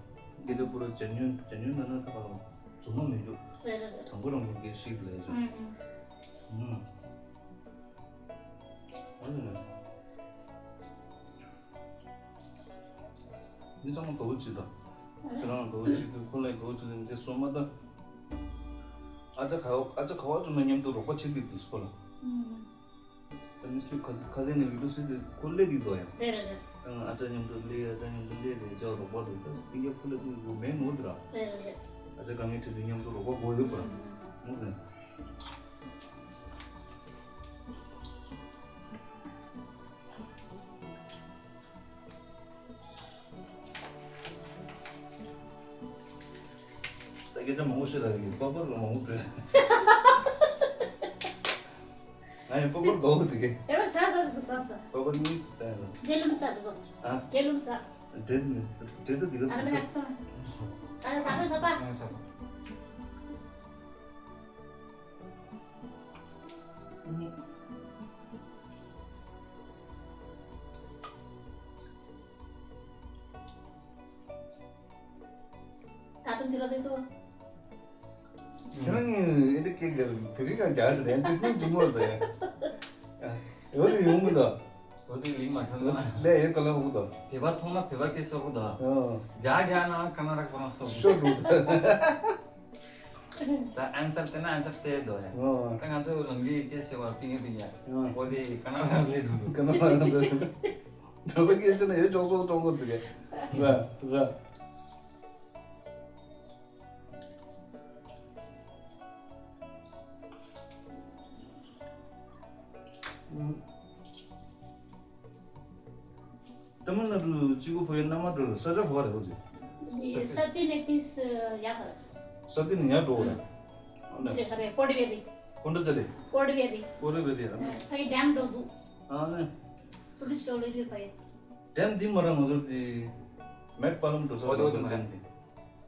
སྐད་ཆ་པུ་ར་ཇ་ཉོན་ཇ་ཉོན་ན་ན་ད་ག་ལ་རྫུན་མ་མི་འཇུག་རེད་རེད་རེད། དང་པོ་རང་གི་སྐད་ཤིག་ལས་ཟེར། ཨང་ཨང་། ཨང་། ཨ་ནི་ན། མི་ཚང་མ་དགའ་བོ་བྱེད་དང་། ཁྱོད་རང་དགའ་བོ་བྱེད་དུས་ཁོ་ལ་དགའ་བོ་བྱེད་དུས་འདི་སོ་མ་ད། ཨ་ཅག་ག་ཨ་ཅག་ག་བ་བྱུང་ན་མཉམ་དུ་རོགས་པ་བྱེད་དུས་འདི་སུ་ཁོ་ལ། ད་མི་ཁྱོད་ཁ་ཁ་ཟས་ནས་ཡུལ་དུ་སུས་དུས་ཁོ་སླེབས་དུས་དོ་ཡང་། རེད་རེད་རེད། ཨ་ཅག་མཉམ་དུ་སླེབས་ཨ་ཅག་མཉམ་དུ་སླེབས་རེད་ཅག་རོགས་པ་རེད་ད་སྤུན་ཀྱག་ཁོ་ལ་དུས་དགོས་མེད་ནོར་དུ་ར། རེད་རེད་རེད། ཨ་ཅག་དཀའ་ངལ་འཕྲད་དུས་མཉམ་དུ་རོགས་པ་དགོས་ཡོད་པ་ར། ཨང་། ཨང་། ད་སྐད་ཆ་མང་པོ་བཤད་ད་ཡིན་པ་པར་ལ་མང་པོ་བྲོས། ཨ་ཡ་པ་པར་གོ་དེ་གེ། ཨེ་བར་ས་ས་ས་ས་ས། པ་པར་མི་ས་ལ། རྒྱལ་ལུམ་ས་ས། ཨ། རྒྱལ་ལུམ་ས། འབྲེལ་མི་འབྲེལ་དུ་དེ་ག་ཨ་ས་ས། ཨ་ས་ས་ས་པ། ཨ་ས་པ། ད་དུང་དེ་རོ་དེ་ཏོ། ཁྱེད་རང་ཨེ་འདྲ་སྐད་ག་བོད་སྐད་ག་རྒྱག་ཟེར་ནས་དེ་སྣང་འཇུག་མོ་རེད། ཡོད་དེ་ཡོང་མི་འདུག་འོ་དེ་ལིང་མ་ཁྱོད་ལ། ལས་ཡོད་ག་ལ་ཧུ་དོ། བོད་པ་མཐོང་ན་བོད་པ་སྐད་ཤོར་གི་འདུག་ཨོ། རྒྱ་རྒྱ་ན་ཀ་ན་ར་ཁོ་རང་སོགས། ཤོར་འདུག་ད་ཨན་སར་དེ་ན་ཨན་སར་དེ་དོ་ཡ། ཨོ། ད་ང་ཚོ་ལང་གི་སྐད་ཤེས་པ་ཕིང་ཡ་ཕིང་ཡ། ཨོ། འོ་དེ་ཀ་ན་ར་ལས་འདུག་ཀ་ན་ར་ལས་འདུག་བོད་པ་སྐད་ཤེས་ན་ཡོད་ཅོག་ཙོག་ཀྲོང་གོ་འདུག་གས། ར་ར། ཏ་མིལ་ནཱ་ཌུ་གཅིག་པོ་བོད་ཡིག་མནའ་མ་འགྲོ་ལ་ས་ཆ་ག་པར་རེད་འོ་དེ། ས་ཏི་ནེ་ཏིས་ཡ་ག་ས་ཏི་ནེ་ཡ་འགྲོ་ར། ཨ་ནི་རེ་ཁ་རེ་ཀོ་ཌི་བེ་རི། ཀོ་ཌི་ཅ་རེ། ཀོ་ཌི་བེ་རི། ཀོ་ཌི་བེ་རི་ཨ་ནི། ཕ་གི་ཌེམ་འགྲོ་འདུག་ཨ་ནི། ཊུ་རི་སི་ཊི་འགྲོ་ལེ་རེ་ཕ་གི། ཌེམ་འདི་མ་ར་ང་ཚོ་དེ་མེད་པ་ལམ་འགྲོ་ས་འོ་དེ་འོ་དེ་མ་ར་ཌེམ་འདི།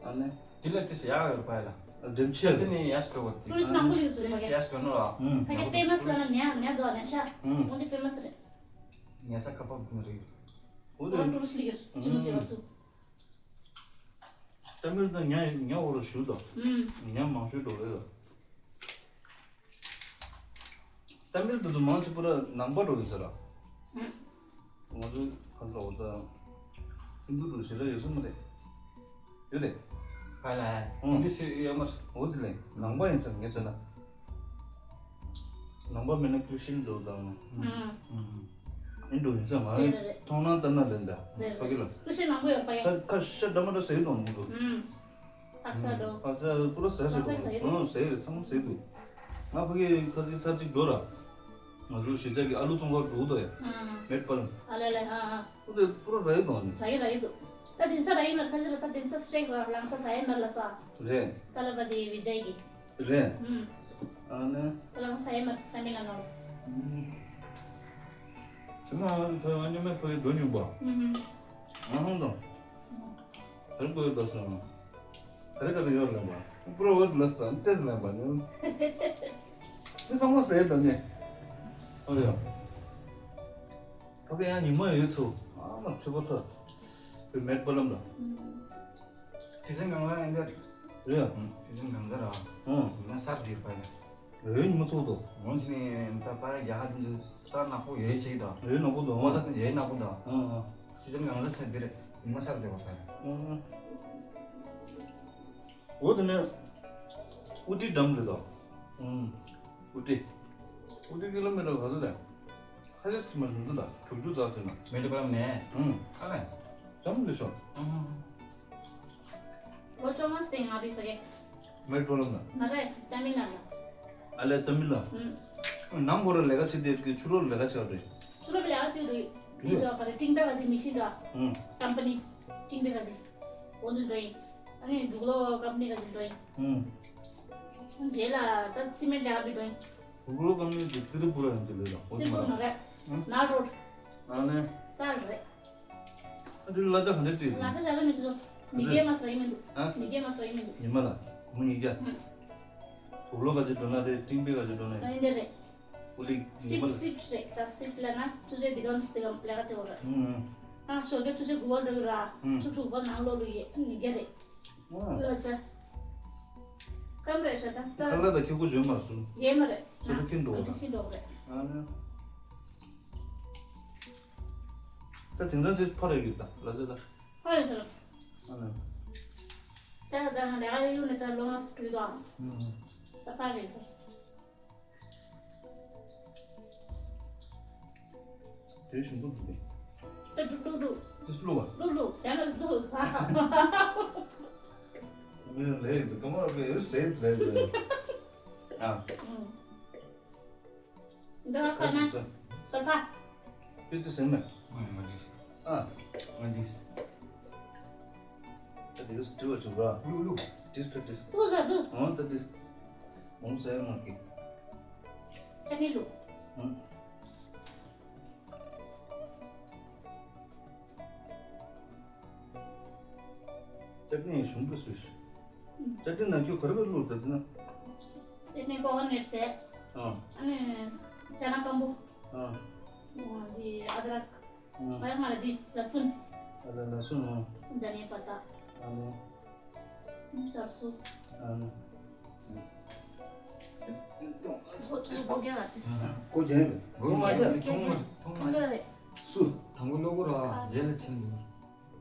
ཨ་ནི། དེ་ལ་ཏིས་ཡ་ཡོད་པ་ལ། ཌེམ་ཆེ། ས་ཏི་ནེ་ཡ་སྤྲོ་བ་ཊུ་རི་སི་ཊི་མང་པོ་ལེ་ཟུར་ཕ་གི། ཡ་སྤྲོ་ནོ་ལ། ཕ་གི་ཕེ་མ་སི་ལ་ན་ཉ་ཉ་དོ་ན་ཤ། འོ་དེ་ཕེ་མ་སི་རེད། ཉ་ས་ཁ་པ་མ་རེད། འོ་དེ་ཊུ་རི་སི་ཊི་ལེ་ཡོད་ཅི་མོ་ཅི་བར་ཚུགས། ཏ་མིལ་དང་ཉ་ཉ་འོ་ར་ཞུ་དོ། ཉ་མང་ཤོས་འགྲོ་རེད་དོ། ཏ་མིལ་དུ་དུ་མང་ཆེ་པོ་ར་ནང་པ་འགྲོ་ཡོད་ས་ར། ང་ཚོ་ག་ཚོད་འོ་ད། ཧིན་དུ་འགྲོ་ཞེ་དྲག་ཡོད་ས་མ་རེད། ཡོད་རེད། ཧ་ལ། ཧིན་དུ་ཞེ་ཡོད་མ་རེད། འོ་དེ་ལས་ནང་པ་ཡིན་ས་ངས་བལྟས་ན། ནང་པ་མིན་ན་ཁྲི་སྟེན་འགྲོ་དང་། ཨིན་འགྲོ་ཡིན་ས་ང་ཡི་མཐོང་སྣང་ལྟར་ན་ལེན་ད། ཕ་གི་ལ། ཁྲི་སྟེན་མང་པོ་ཡོད་པ་ཡ། ས་ཁ་ཤ་འདྲ་མ་འདྲ་ཟེར་གི་འདུག་མི་འདུག་ཕག་ཤ་འགྲོ། ཕག་ཤ་པུ་ར་ཟ་ཟེར་འདུག་ཟ་ཟེར་འདུག་ཨང་ཟ་ཡི་རེད་ཚང་མ་ཟ་ཡི་འདུག་ང་ཕ་གི་ཁ་ཅིག་ཚར་གཅིག་འགྲོ་ར། ང་ཚོ་གཞིས་ཆགས་ཀྱི་ཨ་ལུ་ཚོང་ཁང་འགྲོ་འདུག་ཡ། མེད་པར། ཨ་ལེ་ལེ་ཨ་ཨ། པུ་ར་པུ་ར་ར་ཡི་འདུག་ནི། ར་ཡི་ར་ཡི་འདུག་ད་དེང་སང་ར་ཡི་ན་ཁ་ཅིག་ར་ད་དེང་སང་སི་ཊེག་ར་ལང་ས་ཟ་ཡི་མེད་ལ་ས། རེད། ད་ལ་བ་དེ་བི་ཇའི་གི། རེད། ཨ་ནི། ད་ལ་ང་ས་ཡི་མ་ཏ་མི་ན་ནོར། ཞི་མ་ཨ་ཚོ་ཨ་ཉི་མའི་ཕ་གི་འགྲོ་མྱོང་པ། ཨ་ཧང་དང་། ཧར་གོ་ཡོད་པ་སོང་། ག་རེ་ག་རེ་ཡོད་ལབ་པ། པུ་ར་འོད་ལ་སང་ཏེ་ལབ་པ་ནི། དེ་ཚང་མ་ཟས་དང་ནི། ཨོ་ཡ། ཕ་གི་ཡང་ཉི་མ་ཡོད་ཚུ། ཨ་མ་ཚེ་པོ་ཚ། བི་མེད་པ་ལམ་ལ། སི་ཛན་གང་ལ་ཡང་འདི། རེད་ཡ། སི་ཛན་གང་ཟེར་ར། ཨང་། ང་སར་འདིར་པ་ཡ། རེད་ཉི་མ་ཚོགས་དོ། འོན་ཅི་ནི་ད་པ་ཡ་ཧ་དི་ས་ནག་པོ་ཡོད་ཆེ་དོ། རེད་ནག་པོ་དོ། ང་ས་དི་ཡོད་ནག་པོ་དོ། ཨང་ཨང་། སི་ཛན་གང་ཟེར་སེ་འདིར་ཉི་མ་སར་འདིར་པ་ཡ། ཨང་ཨང་། འོ་དེ་ནས་ཨུ་ཏི་འགྲམ་རེད་དོ། ཨང་། ཨུ་ཏི། ཨུ་ཏི་ཀི་ལོ་མི་ཊར་ག་ཚོད་རེད། ཁ་ཤས་ཅིག་མ་ཟིན་འདུག་ད་དྲུག་ཅུ་རྩ་ཟིན་ན། མེ་འདི་པ་ལམ་ནས། ཨང་། ཨ་ལས། ཙམ་ལས་ཤོག་ཨང་། ལོ་བཅོ་ལྔ་སྟེང་ང་བི་ཕ་གི། མེད་པོ་ལམ་ན། ང་རེ་ཏ་མི་ན་ལ། ཨ་ལས་ཏ་མི་ལ། ཨང་། ནང་ཁོ་ར་ལས་ཀ་བྱེད་དེ་གི་ཕྱི་ལོགས་ལས་ཀ་བྱེད་རེད། ཕྱི་ལོགས་ལས་ཀ་བྱེད་རེད། འདི་དོ་ཁ་རེ་ཏིང་པེ་ག་ཟི་མི་ཤི་དོ། ཨང་། ཀམ་པ་ནི། ཏིང་པེ་ག་ཟི། འོ་འདི་འགྲོ་ཡིན། ཨ་ནི་འཛུགས་ལོ་ཀམ་པ་ནི་ག་ཟི་འགྲོ་ཡིན། ཨང་། རྗེས་ལ་ད་སི་མེན་ལས་ཀ་བི་འགྲོ་ཡིན། འཛུགས་ལོ་ཀམ་པ་ནི་དེ་ཏི་རུ་པུ་ར་ཡིན་གྱི་ལས་ལ། འོ་ཏི་རུ་པུ་ར་རེད། ཨང་། ནཱ་རོ་ཌི། ཨ་ནི། ས་རེད། ཨ་དེ་གླ་ཆ་ག་འདྲ་བརྩིས་འདུག་གླ་ཆ་བྱ་ར་མི་བྱེད་དོ། ཉིས་བརྒྱ་མ་སོ་ཡིན་མི་འདུག་ཨ། ཉིས་བརྒྱ་མ་སོ་ཡིན་མི་འདུག་ཉི་མ་ལ་སྒོར་མོ་ཉིས་བརྒྱ། ཨུ། དུག་ལོག་ག་ཅིག་འགྲོ་ན་རེད། ཏིང་པེ་ག་ཅིག་འགྲོ་ན་རེད། ཨ་ཡིན་དེ་རེད། ཨུ་ལི་ཉི་སིབ་མ་ལ། སིབ་རེད་ད་སིབ་ལ་ན་ཆུ་ཚོད་འདི་གམ་སི་འདི་གམ་ལས་ཀ་བྱེད་དགོས་རེད། ཨུ་ཨུ། ཨ་ཞོགས་ཀས་ཆུ་ཚོད་དགུ་པ་འགྲོ་གི་ར། ཨུ། ཆུ་དྲུག་པ་ནང་ལོག་ལུ་ཡེ་ཉིས་བརྒྱ་རེད། ཨུ། གླ་ཆ། ཀམ་རེད་ཤ་ད་ད། ཁ་ལག་དང་ཁེ་ཁུ་འཇོན་མ་སོང་། ཡེ་མ་རེད། ཆུ་ཚོད་ཁེ་འགྲོ་གི་ར། ཁེ་འགྲོ་གི་རེད། ཨ་ནི། ད་དེང་སང་ཅིག་ཕར་རེད་ཡོད་ད་ལ་ད་ད། ཕར་རེད་ཟེར། ཨ་ནི། ད་ད་ང་ལས་ཀ་རེ་ཡོད་ནི་ད་ལོ་མ་སུ་དུས་དང་། ཨུམ། ད་ཕར་རེད་ཟེར། དེ་ཞིམ་པོ་འདུག་གས། ད་འགྲུབ་འགྲུབ་འགྲུབ། དེ་སུ་བླུགས་པ། བླུགས་བླུགས་ཡང་ན་བླུགས་ཟ། ངས་ལས་འདུག་ག་མ་རེད་ཟེར་ལས་ལས། ཨ། ཨུམ། འདི་ཁ་ན། ས་ཕ། པི་ཏི་སེང་ན། ང་འདི། ཨ། ང་འདི། ད་དེ་ག་སུ་དྲི་བ་བྱུང་ར། ལུ་ལུ། ཏིས་ཏ་ཏིས། ལུ་ཟ་ལུ། ཨོ་ད་ཏིས། མོང་ཟ་ཡ་མ་གི། ཁ་ནི་ལུ། ཨང་། ཅ་ཊི་ནི་ཞིམ་པོ་བཟོས་ཤག་ཅ་ཊི་ནི་ནང་ཁྱོད་ག་རེ་ག་རེ་བླུགས་ད་དེ་ན། ཅ་ཊི་ནི་ཀོ་ཀོ་ནཊ་ཟེར། ཨང་། ཨ་ནི་ཅ་ན་ཀམ་པོ། ཨང་། འདི་ཨ་དྲག་ཨང་། ཨ་ཡ་མ་ར་འདི་ལ་སུན། ཨ་ལ་ལ་སུན་ཨང་། धनिया पत्ता། ཨ་ནི། सरसों། ཨ་ནི། वो तो हो गया वापस। ཨ་ཀོ་རྒྱབ་ཡིན་པས། ཐོང་མ་རེད། ཐོང་མ་རེད། ཐོང་མ་རེད། སུ། དང་པོ་ཀློག་གོ་ར་རྗེས་ལ་ཕྱིན་འདུག་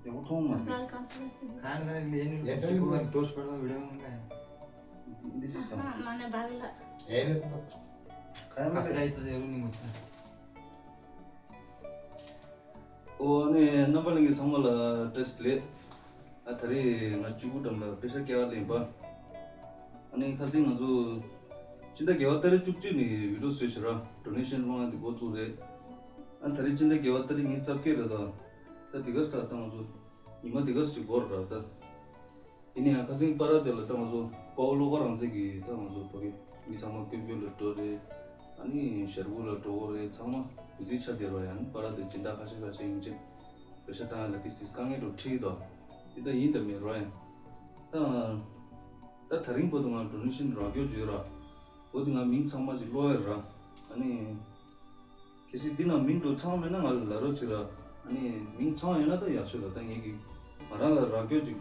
དང་པོ་ཐོང་མ་རེད། दाल काफी། གང་ལ་ལས་ནི་ལོ་གཅིག་པོ་དོ་སྤར་དང་བིད་ཡོ་མང་ག་འདི་སི་སང་། ཨ་མ་ནེ་བག་ལ། ཨེ་རེད། གང་ལ་ལས་ཡིད་ད་ཡ་རུ་ནི་མ་ཆ། ཨོ་ནི་རྣམ་པ་ལྷན་རྒྱས་ཚང་མ་ལ་བཀྲ་ཤིས་བདེ་ལེགས། ཨ་ད་རེས་ང་གཅིག་པུ་འགྲམ་ལ་པེ་ཤ་སྐྱེལ་བ་ལེན་པ། ཨ་ནི་ཁ་སང་ང་ཚོ་སྤྱི་ཟླ་བརྒྱད་པ་ཏ་རིག་བཅུ་གཅིག་ནས་བི་ཌི་ཡོ་བཟོས་ཤག་ར། ཌོ་ནེ་ཤན་སློང་ཡ་དེ་འགོ་བཙུགས་རེད། ཨ་ད་རེས་སྤྱི་ཟླ་བརྒྱད་པ་ཏ་རིག་ཉི་ཤུ་རྩ་བརྒྱད་རེད་ད། ད་དེ་ག་ས་ད་ང་ཚོ་ཉི་མ་དེ་ག་ས་ཅིག་འགོར་ར་ད། ཡིན་ན་ཡང་ཁ་སང་པ་ར་དེ་ལ་ད་ང་ཚོ་དཔའ་བོ་བློ་དགའ་རང་བཙན་གྱིས་ད་ང་ཚོ་བོད་པའི་མི་ཚང་མ་སྐྱོབ་རྒྱུ་ལ་འགྲོ་རེད། ཨ་ནི་ཞར་བུ་ལ་འགྲོ་དགོས་རེད། ཚང་མ་བི་ཟི་ཆ་དེ་ར་ཡང་པ་ར་དེ་སྦྱིན་བདག་ཁ་ཤས་ཁ་ཤས་ཡིན་ཅིག་པེ་ཤ་བཏང་ཡ་ལ་ཏིས་ཏིས་དཀའ་ངལ་འགྲོ་ཁྲིད་དོ། དེ་ད་ཡིན་ད་མེད་ར་ཡང་། ད་ད་ད་རིང་བར་དུ་ང་ཌོ་ནེ་ཤན་རག་རྒྱུ་བརྗོད་ར། འོ་དེ་ང་མིང་ཚང་མ་ཅིག་ཀློག་ཡ་ར། ཨ་ནི། གལ་སྲིད་འདི་ན་མིང་དུ་ཚང་མེད་ན་ང་ལ་ལབ་རོགས་བྱེད་ར། ཨ་ནི་མིང་ཚང་ཡོད་ན་ད་ཡག་ཤོས་ར། ད་ངེད་ཀྱི་ང་རང་ལ་རག་རྒྱུ་ཅིག་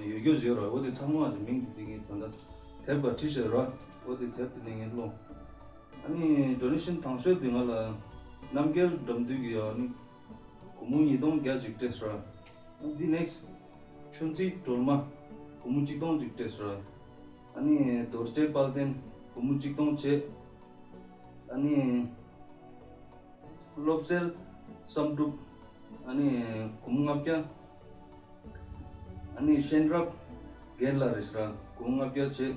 ཡོད་རྒྱུ་བཟོས་ར། འོ་དེ་ཚང་མ་ཅིག་མིང་དེ་ངས་ད་ལྟ་དེབ་ག་བྲིས་བཞག་ར། འོ་དེ་དེབ་དེ་ནས་ངས་ཀློག་ཨ་ནི་ཌོ་ནེ་ཤན་དང་ཤོས་དེ་ང་ལ་རྣམ་རྒྱལ་འགྲམ་དུས་ཀྱི་ཡ་ཨ་ནི་སྒོར་མོ་ཉིས་སྟོང་བརྒྱ་ཅིག་སྤྲད་སོང་ར། ཨ་འདི་ནེགསི་ཆུ་འཛིན་སྒྲོལ་མ་སྒོར་མོ་གཅིག་སྟོང་ཅིག་སྤྲད་སོང་ར། ཨ་ནི་རྡོ་རྗེ་དཔལ་ལྡན་སྒོར་མོ་གཅིག་སྟོང་བྱས། ཨ་ནི། སློབ་སྩལ་བསམ་གྲུབ། ཨ་ནི་སྒོར་མོ་ལྔ་བརྒྱ། ཨ་ནི་གཤེན་རབ་རྒན་ལགས་རེད་ཤག་ར། སྒོར་མོ་ལྔ་བརྒྱ་བྱས།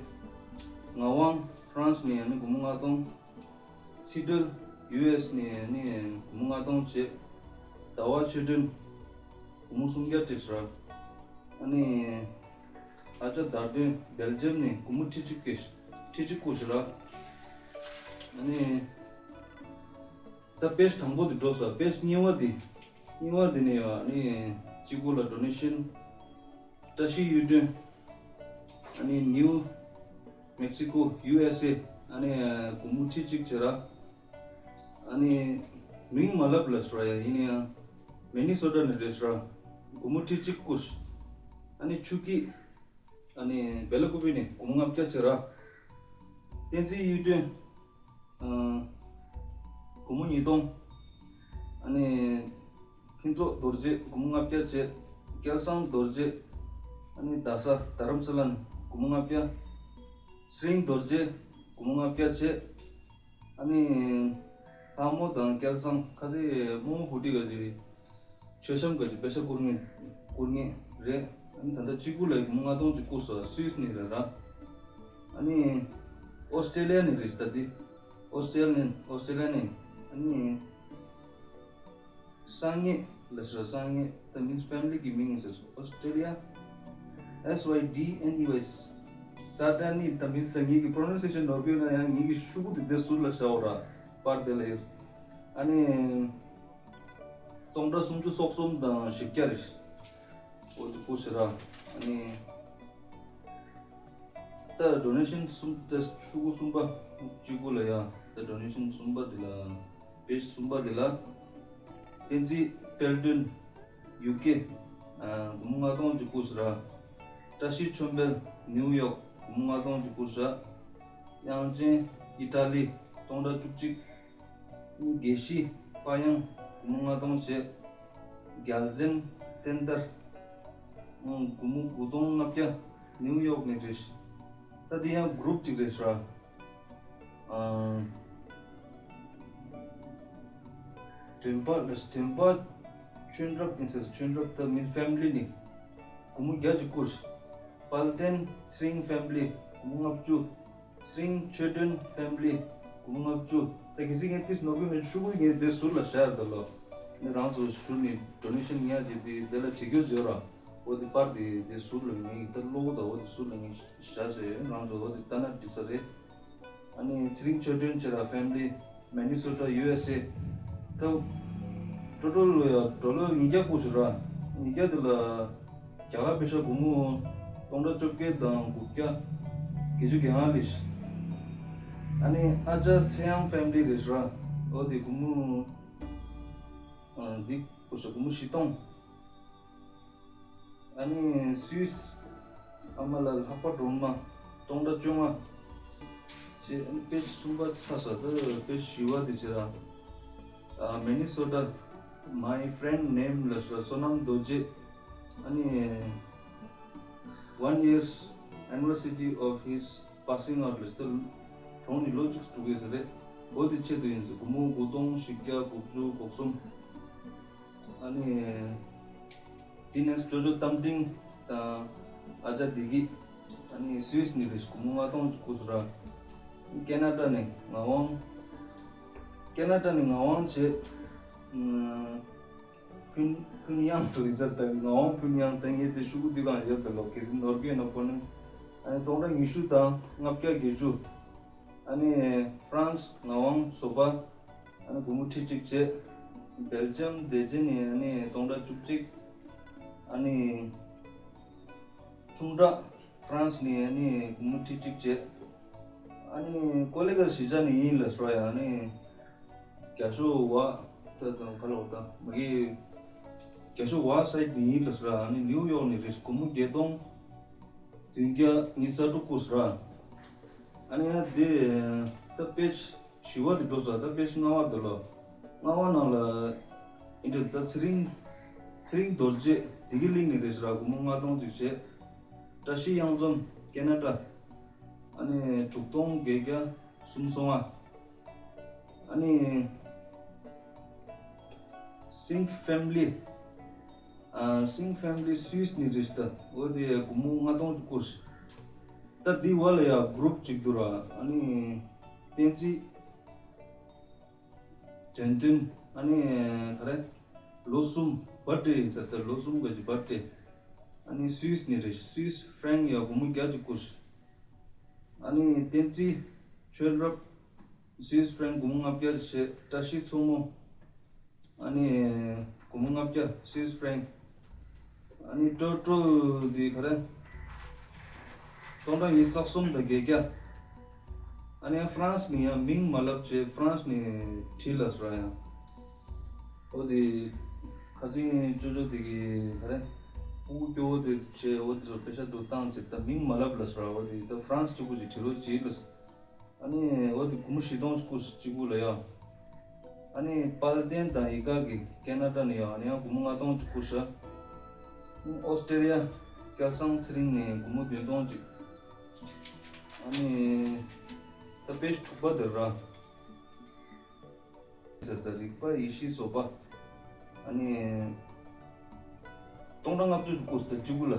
ངག་དབང་ཧྥ་རན་སི་ནས་ཨ་ནི་སྒོར་མོ་ལྔ་སྟོང་། ཚེ་སྒྲོལ་ཡུ་ཨེས་ནས་ཨ་ནི་སྒོར་མོ་ལྔ་སྟོང་བྱས། ཟླ་བ་ཆོས་སྒྲོན་སྒོར་མོ་སུམ་བརྒྱ་སྤྲད་ཤག་ར། ཨ་ནི། ཨ་ཅག་དར་དོན་སྦེལ་ཇམ་ནས་སྒོར་མོ་ཁྲི་གཅིག་སྐྱེས། ཁྲི་གཅིག་བསྐུར་ཤག་ར། ཨ་ནི། ད་པེ་ཇི་དང་པོ་དེ་འགྲོ་སོང་། པེ་ཇི་གཉིས་པ་དེ། གཉིས་པ་དེ་ནས་ཡང་ཨ་ནི་གཅིག་པོ་ལ་ཌོ་ནེ་ཤན། བཀྲ་ཤིས་གཡུ་སྒྲོན། ཨ་ནི་ནིའུ་མེག་སི་ཀོ་ཡུ་ཨེས་ཨེ། ཨ་ནི་སྒོར་མོ་ཁྲི་གཅིག་བྱས་ར། ཨ་ནི་མིང་མ་ལབ་ལབ་སོང་ར་ཡ། ཡིན་ན་ཡང་མི་ནི་སོ་ཊ་ནས་རེད་སོང་ར། སྒོར་མོ་ཁྲི་གཅིག་བསྐུར། ཨ་ནི་ཆུ་སྐྱིད། ཨ་ནི་སྦེ་ལ་ཀུ་པེ་ནས་སྒོར་མོ་ལྔ་བརྒྱ་བྱས་ར། བསྟན་འཛིན་གཡུ་སྒྲོན། ཨ། སྒོར་མོ་ཉིས་སྟོང་། ཨ་ནི། ཕུན་ཚོགས་རྡོ་རྗེ་སྒོར་མོ་ལྔ་བརྒྱ་བྱས། སྐལ་བཟང་རྡོ་རྗེ། ཨ་ནི་རྡ་ས་རྡ་རམ་ས་ལ་ནས་སྒོར་མོ་ལྔ་བརྒྱ། ཚེ་རིང་རྡོ་རྗེ་སྒོར་མོ་ལྔ་བརྒྱ་བྱས། ཨ་ནི། ལྷ་མོ་དང་སྐལ་བཟང་ཁ་ཚེ་རྨོ་མོ་བུ་ཁྲིད་ག་ཅིག་མཆོད་བཤམས་ག་ཅིག་པེ་ཤ་བསྐུར་མཁན་བསྐུར་མཁན་རེད། ཨ་ནི་ད་ལྟ་གཅིག་པུ་ལ་སྒོར་མོ་ལྔ་སྟོང་ཅིག་བསྐུར་སོང་། སུད་སི་ནས་རེད་ར། ཨ་ནི། ཨོ་སི་ཀྲེ་ལི་ཡ་ནས་རེད་ད་འདི། ཨོ་སི་ཀྲེ་ལི་ཡ་ནས་ཨོ་སི་ཀྲེ་ལི་ཡ་ནས། ཨ་ནི། སང་ཉིན་ལ་ཟེར། སང་ཉིན། That means family གི་མིང་ཟེར། Australia S Y D N E Y Sadani། That means ད་ངེད་ཀྱི་པྲོ་ནན་སི་ཨེ་ཤན་ནོར་གྱི་ཡོད་ན་ཡང་ངེད་ཀྱི་ཤུ་གུ་དེ་དེ་ཟུར་ལ་བཞག་འོ་ར། པར་དེ་ལ་ཡོད། ཨ་ནི། སྟོང་ཕྲག་སུམ་ཅུ་སོ་གསུམ་དང་བཞི་བརྒྱ་རེད། འོ་དེ་བསྐུར་ཟེར་ར། ཨ་ནི། ད་ཌོ་ནེ་ཤན་གསུམ། ད་ཤུ་གུ་གསུམ་པ་གཅིག་པུ་ལ་ཡ། ད་ཌོ་ནེ་ཤན་གསུམ་པ་དེ་ལ། པེ་ཇི་གསུམ་པ་དེ་ལ། བསྟན་འཛིན་དཔལ་སྒྲོན་ཡུ་ཀེ། ཨ། སྒོར་མོ་ལྔ་སྟོང་ཅིག་བསྐུར་སོང་ར། བཀྲ་ཤིས་ཆོས་འཕེལ་ནིའུ་ཡོག་སྒོར་མོ་ལྔ་སྟོང་ཅིག་བསྐུར་སོང་། དབྱངས་ཅན་ཨི་ཊ་ལི་སྟོང་ཕྲག་བཅུ་གཅིག་དགེ་བཤེས་དཔལ་དབྱངས་སྒོར་མོ་ལྔ་སྟོང་བྱས། རྒྱལ་མཚན་བསྟན་དར། ཨང་། སྒོར་མོ་དགུ་སྟོང་ལྔ་བརྒྱ། ནིའུ་ཡོག་ནས་རེད། ད་འདི་ཡང་གུ་རུབ་ཅིག་རེད་ཤག་ཨང་། འདོན་པ་ལ། འདོན་པ་ཆོས་གྲགས་ཡིན་ཟེར། ཆོས་གྲགས། That means family ནས་སྒོར་མོ་བརྒྱ་ཅིག་བསྐུར། དཔལ་ལྡན་ཚེ་རིང་ཕེ་མི་ལི་སྒོར་མོ་ལྔ་བཅུ། ཚེ་རིང་ཆོས་སྒྲོན་ཕེ་མི་ལི་སྒོར་མོ་ལྔ་བཅུ། ད་གལ་སྲིད་ངས་དེ་ནོར་གི་མེད། ཤུ་གུ་ངས་དེ་ཟུར་ལ་བཞག་ཡོད་ད་ལོ། ནི་རང་ཚོ་ཟུར་ནས་ཌོ་ནེ་ཤན་ཉར་བྱས་ཏེ་དེ་ལ་བྲིས་རྒྱུ་བཟོས་ར། འོ་དེ་པར་དེ་དེ་ཟུར་ལ་ངས་ད་ཀློག་གོ་ད། འོ་དེ་ཟུར་ལ་ངས་བཞག་བཞག་ཡོད། རང་ཚོ་འོ་དེ་ལྟ་ན་འགྲིག་ས་རེད། ཨ་ནི་ཚེ་རིང་ཆོས་སྒྲོན་བྱས་ར་ཕེ་མི་ལི། མི་ནི་སོ་ཊ་ཡུ་ཨེས་ཨེ། ད་ཊོ་ཊལ་ལ་ཡ་ཌོ་ལར་ཉིས་བརྒྱ་བསྐུར་ཤག་ར། ཉིས་བརྒྱ་དེ་ལ་རྒྱ་གར་པེ་ཤ་སྒོར་མོ་སྟོང་ཕྲག་བཅོ་བརྒྱད་དང་དགུ་བརྒྱ་བརྒྱད་ཅུ་གྱ་ལྔ་ལས། ཨ་ནི་ཨ་ཅག་ཚེ་དབྱངས་ཕེ་མི་ལི་རེད་ཤག་ར། འོ་དེ་སྒོར་མོ་ཨ་འདི་བསྐུར་ཤག་སྒོར་མོ་བཞི་སྟོང་། ཨ་ནི་སུད་སི་ཨ་མ་ལགས་ལྷག་པ་སྒྲོལ་མ་སྟོང་ཕྲག་བཅོ་ལྔ། ཅེས་ཨ་ནི་པེ་ཇི་གསུམ་པ་ཚར་ཤག་ད་པེ་ཇི་བཞི་པ་དེ་བྱས་ར། ཨ་མི་ནི་སོ་ཊ། My friend name ལ་ཤག་བསོད་ནམས་རྡོ་རྗེ། ཨ་ནི་one years anniversary of his passing out ལ་ཤག་གྲོངས་ནས་ལོ་གཅིག་དྲུག་ཡོད་ས་རེད། འོ་དེ་ཆེད་དུ་ཡིན་ཟེར། སྒོར་མོ་དགུ་སྟོང་བཞི་བརྒྱ་དགུ་བཅུ་གོ་གསུམ། ཨ་ནི། དེ་ནས་ཅོ་ཅོ་རྟ་མགྲིན་དང་ཨ་ཅག་བདེ་སྐྱིད། ཨ་ནི་སུད་སི་ནས་རེད། སྒོར་མོ་ལྔ་སྟོང་ཅིག་བསྐུར་སོང་ར། ཁེ་ན་ཌ་ནས་ངག་དབང་། ཁེ་ན་ཌ་ནས་ངག་དབང་བྱས། ཨ་ཕུན་ཕུན་དབྱངས་འགྲོ་ཡི་ཟེར། ད་ངག་དབང་ཕུན་དབྱངས་ད་ངས་དེ་ཤོག་གུ་དེ་གང་ཡོད་ད་ལོ་ཁེ་སི་ནོར་གི་ཡོད་ན་ཁོ་ནི། ཨ་ནི་སྟོང་ཕྲག་ཉི་ཤུ་དང་ལྔ་བརྒྱ་བརྒྱད་ཅུ། ཨ་ནི་ཧྥ་རན་སི་ངག་དབང་བཟོ་པ། ཨ་ནི་སྒོར་མོ་ཁྲི་གཅིག་བྱས། སྦེལ་ཇམ་བདེ་ཆེན་ནས་ཨ་ནི་སྟོང་ཕྲག་བཅུ་གཅིག། ཨ་ནི་ཆུང་བྲག་ཧྥ་རན་སི་ནས་ཨ་ནི་སྒོར་མོ་ཁྲི་གཅིག་བྱས། ཨ་ནི་ཀོ་ལི་གྷལ་གཞིས་ཆགས་ནས་ཡིན་ལབ་སོང་ཡ། ཨ་ནི་རྒྱ་ཤོག་བ་ད་དང་ཁ་ལོག་ད་མ་གི་རྒྱ་ཤོག་བ་སའིད་ནས་ཡིན་ལབ་སོང་ར། ཨ་ནི་ནིའུ་ཡོག་ནས་རེད། སྒོར་མོ་བརྒྱད་སྟོང་བདུན་བརྒྱ་ཉི་ཤུ་རྩ་དྲུག་བསྐུར་སོང་ར། ཨ་ནི་ཡ་དེ་ད་པེ་ཇི་བཞི་པ་དེ་འགྲོ་སོང་། ད་པེ་ཇི་ལྔ་པ་དེ་ལོ། ལྔ་པ་ནང་ལ་ཨིན་དྲ་ད་ཚེ་རིང་ཚེ་རིང་རྡོ་རྗེ་བདེ་སྐྱིད་གླིང་ནས་རེད་ཤག་ར། སྒོར་མོ་ལྔ་སྟོང་ཅིག་བྱས། བཀྲ་ཤིས་གཡང་འཛོམས་ཁེ་ན་ཌ། ཨ་ནི་དྲུག་སྟོང་བརྒྱད་བརྒྱ་སུམ་ཅུ་སོ་ལྔ། ཨ་ནི་སིང་ཕེ་མི་ལི། ཨ་སིང་ཕེ་མི་ལི་སུད་སི་ནས་རེད་ཤག་འོ་དེ་སྒོར་མོ་ལྔ་སྟོང་ཅིག་བསྐུར་ཤག་ད་འདི་བ་ལ་ཡ་གུ་རུབ་ཅིག་འདུག་ར། ཨ་ནི་བསྟན་འཛིན་དོན་བདུན། ཨ་ནི་ག་རེ། ལོ་གསུམ་བར་ཐི་ཌེ་ཡིན་ཟེར། ད་ལོ་གསུམ་ག་ཅིག་བར་ཐི་ཌེ། ཨ་ནི་སུད་སི་ནས་རེད། སུད་སི་ཧྥ་རན་ཡ་སྒོར་མོ་བརྒྱ་ཅིག་བསྐུར་ཤག་ཨ་ནི་བསྟན་འཛིན་ཆོས་རབ། སུད་སི་ཧྥ་རན་སྒོར་མོ་ལྔ་བརྒྱ་བྱས། བཀྲ་ཤིས་མཚོ་མོ། ཨ་ནི་སྒོར་མོ་ལྔ་བརྒྱ་སུད་སི་ཧྥ་རན། ཨ་ནི་ཀྲོ་ཀྲོ་འདི་ག་རེ། སྟོང་ཕྲག་ཉི་ཤུ་རྩ་གསུམ་དང་བརྒྱད་བརྒྱ། ཨ་ནི་ཧྥ་རན་སི་ནས་ཡང་མིང་མ་ལབ་བྱས། ཧྥ་རན་སི་ནས་བྲིས་ལབ་སོང་ར་ཡང་། འོ་དེ་ཁ་སང་ཅོ་ཅོ་དེ་གི་ག་རེ། སྤུ་གུ་སྐྱོ་བོ་དེ་བྱས། འོ་དེ་ཚོ་པེ་ཤ་དུ་བཏང་བྱས། ད་མིང་མ་ལབ་ལབ་སོང་ར། འོ་དེ་ད་ཧྥ་རན་སི་གཅིག་པུ་ཅིག་བྲིས་རོགས་གྱིས་ལབ་སོང་། ཨ་ནི་འོ་དེ་སྒོར་མོ་བཞི་སྟོང་བསྐུར་སོང་གཅིག་པུ་ལ་ཡ། ཨ་ནི་དཔལ་ལྡན་དང་ཡིད་དགའ་གིས་ཁེ་ན་ཌ་ནས་ཡ། ཨ་ནི་ཡང་སྒོར་མོ་ལྔ་སྟོང་གཅིག་བསྐུར་སོང་། ཨོ་སི་ཀྲེ་ལི་ཡ་སྐལ་བཟང་ཚེ་རིང་ནས་སྒོར་མོ་བདུན་སྟོང་གཅིག། ཨ་ནི་ད་པེ་ཇི་དྲུག་པ་དེ་ར། ཟེར་ད་རིག་པ་ཡེ་ཤེས་བཟོ་པ། ཨ་ནི་སྟོང་ཕྲག་ལྔ་བཅུ་བསྐུར་སོང་ད་གཅིག་པུ་ལ།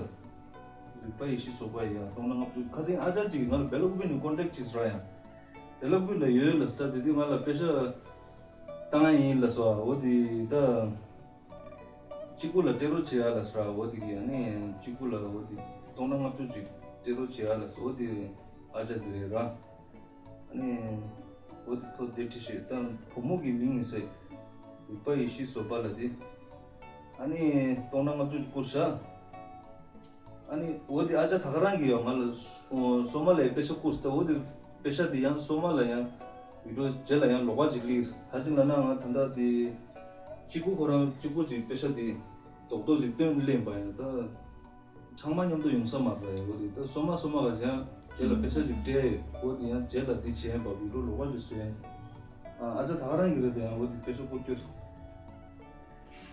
རིག་པ་ཡེ་ཤེས་བཟོ་པ་ཡ་སྟོང་ཕྲག་ལྔ་བཅུ། ཁ་སང་ཨ་ཅག་ཅིག་གིས་ང་ལ་སྦེལ་ཀོབ་ནས་ཀོན་ཊེག་བྱས་སོང་ར་ཡ། སྦེལ་ཀོབ་ལ་ཡོད་ལབ་སོང་། ད་དེ་དུས་ང་ལ་པེ་ཤ་བཏང་ཡ་ཡིན་ལབ་སོང་། འོ་དེ་ད་གཅིག་པུ་ལ་སྤྲད་རོགས་བྱེད་ཡ་ལབ་སོང་ར། འོ་དེ་གིས་ཨ་ནི་གཅིག་པུ་ལ་འོ་དེ་སྟོང་ཕྲག་ལྔ་བཅུ་ཅིག་སྤྲད་རོགས་བྱེད་ཡ་ལབ་སོང་། འོ་དེ་ཨ་ཅག་དེ་རེད་ར། ཨ་ནི་འོ་དེ་ཐོག་དེ་བྲིས་ཤིག་ད་བུ་མོ་གི་མིང་ཡིན་ཟེར། རིག་པ་ཡེ་ཤེས་བཟོ་པ་ལ་དེ། ཨ་ནི་སྟོང་ཕྲག་ལྔ་བཅུ་ཅིག་བསྐུར་ཤག་ཨ་ནི་འོ་དེ་ཨ་ཅག་ད་ག་རང་གིས་ཡང་ང་ལ་སོ་སོ་མ་ལ་ཡ་པེ་ཤ་བསྐུར་སོང་། ད་འོ་དེ་པེ་ཤ་དེ་ཡང་སོ་མ་ལ་ཡང་ཡུ་ཊུབ་རྗེས་ལ་ཡང་ལོགས་ཀ་ཅིག་སླེབས། ག་ཅི་ལབ་ན་ང་ད་ལྟ་དེ་གཅིག་པུ་ཁོ་རང་གཅིག་པུ་ཅིག་པེ་ཤ་དེ་རྡོག་རྡོག་ཅིག་བཏོན་ལེན་པ་ཡང་ད། ཚང་མ་མཉམ་དུ་ཡོང་ས་མ་རེད། འོ་དེ་ད་སོ་མ་སོ་མ་ག་ཅིག་ཡང་རྗེས་ལ་པེ་ཤ་ཅིག་སྤྲད། འོ་དེ་ཡང་རྗེས་ལ་འདི་བྱས་པ་བི་ཌིའོ་ལོགས་ཀ་ཅིག་བཟོས། ཨ་ཅག་ད་ག་རང་གི་རེད། དེ་ཡང་འོ་དེ་པེ་ཤ་བསྐུར་རྒྱུ།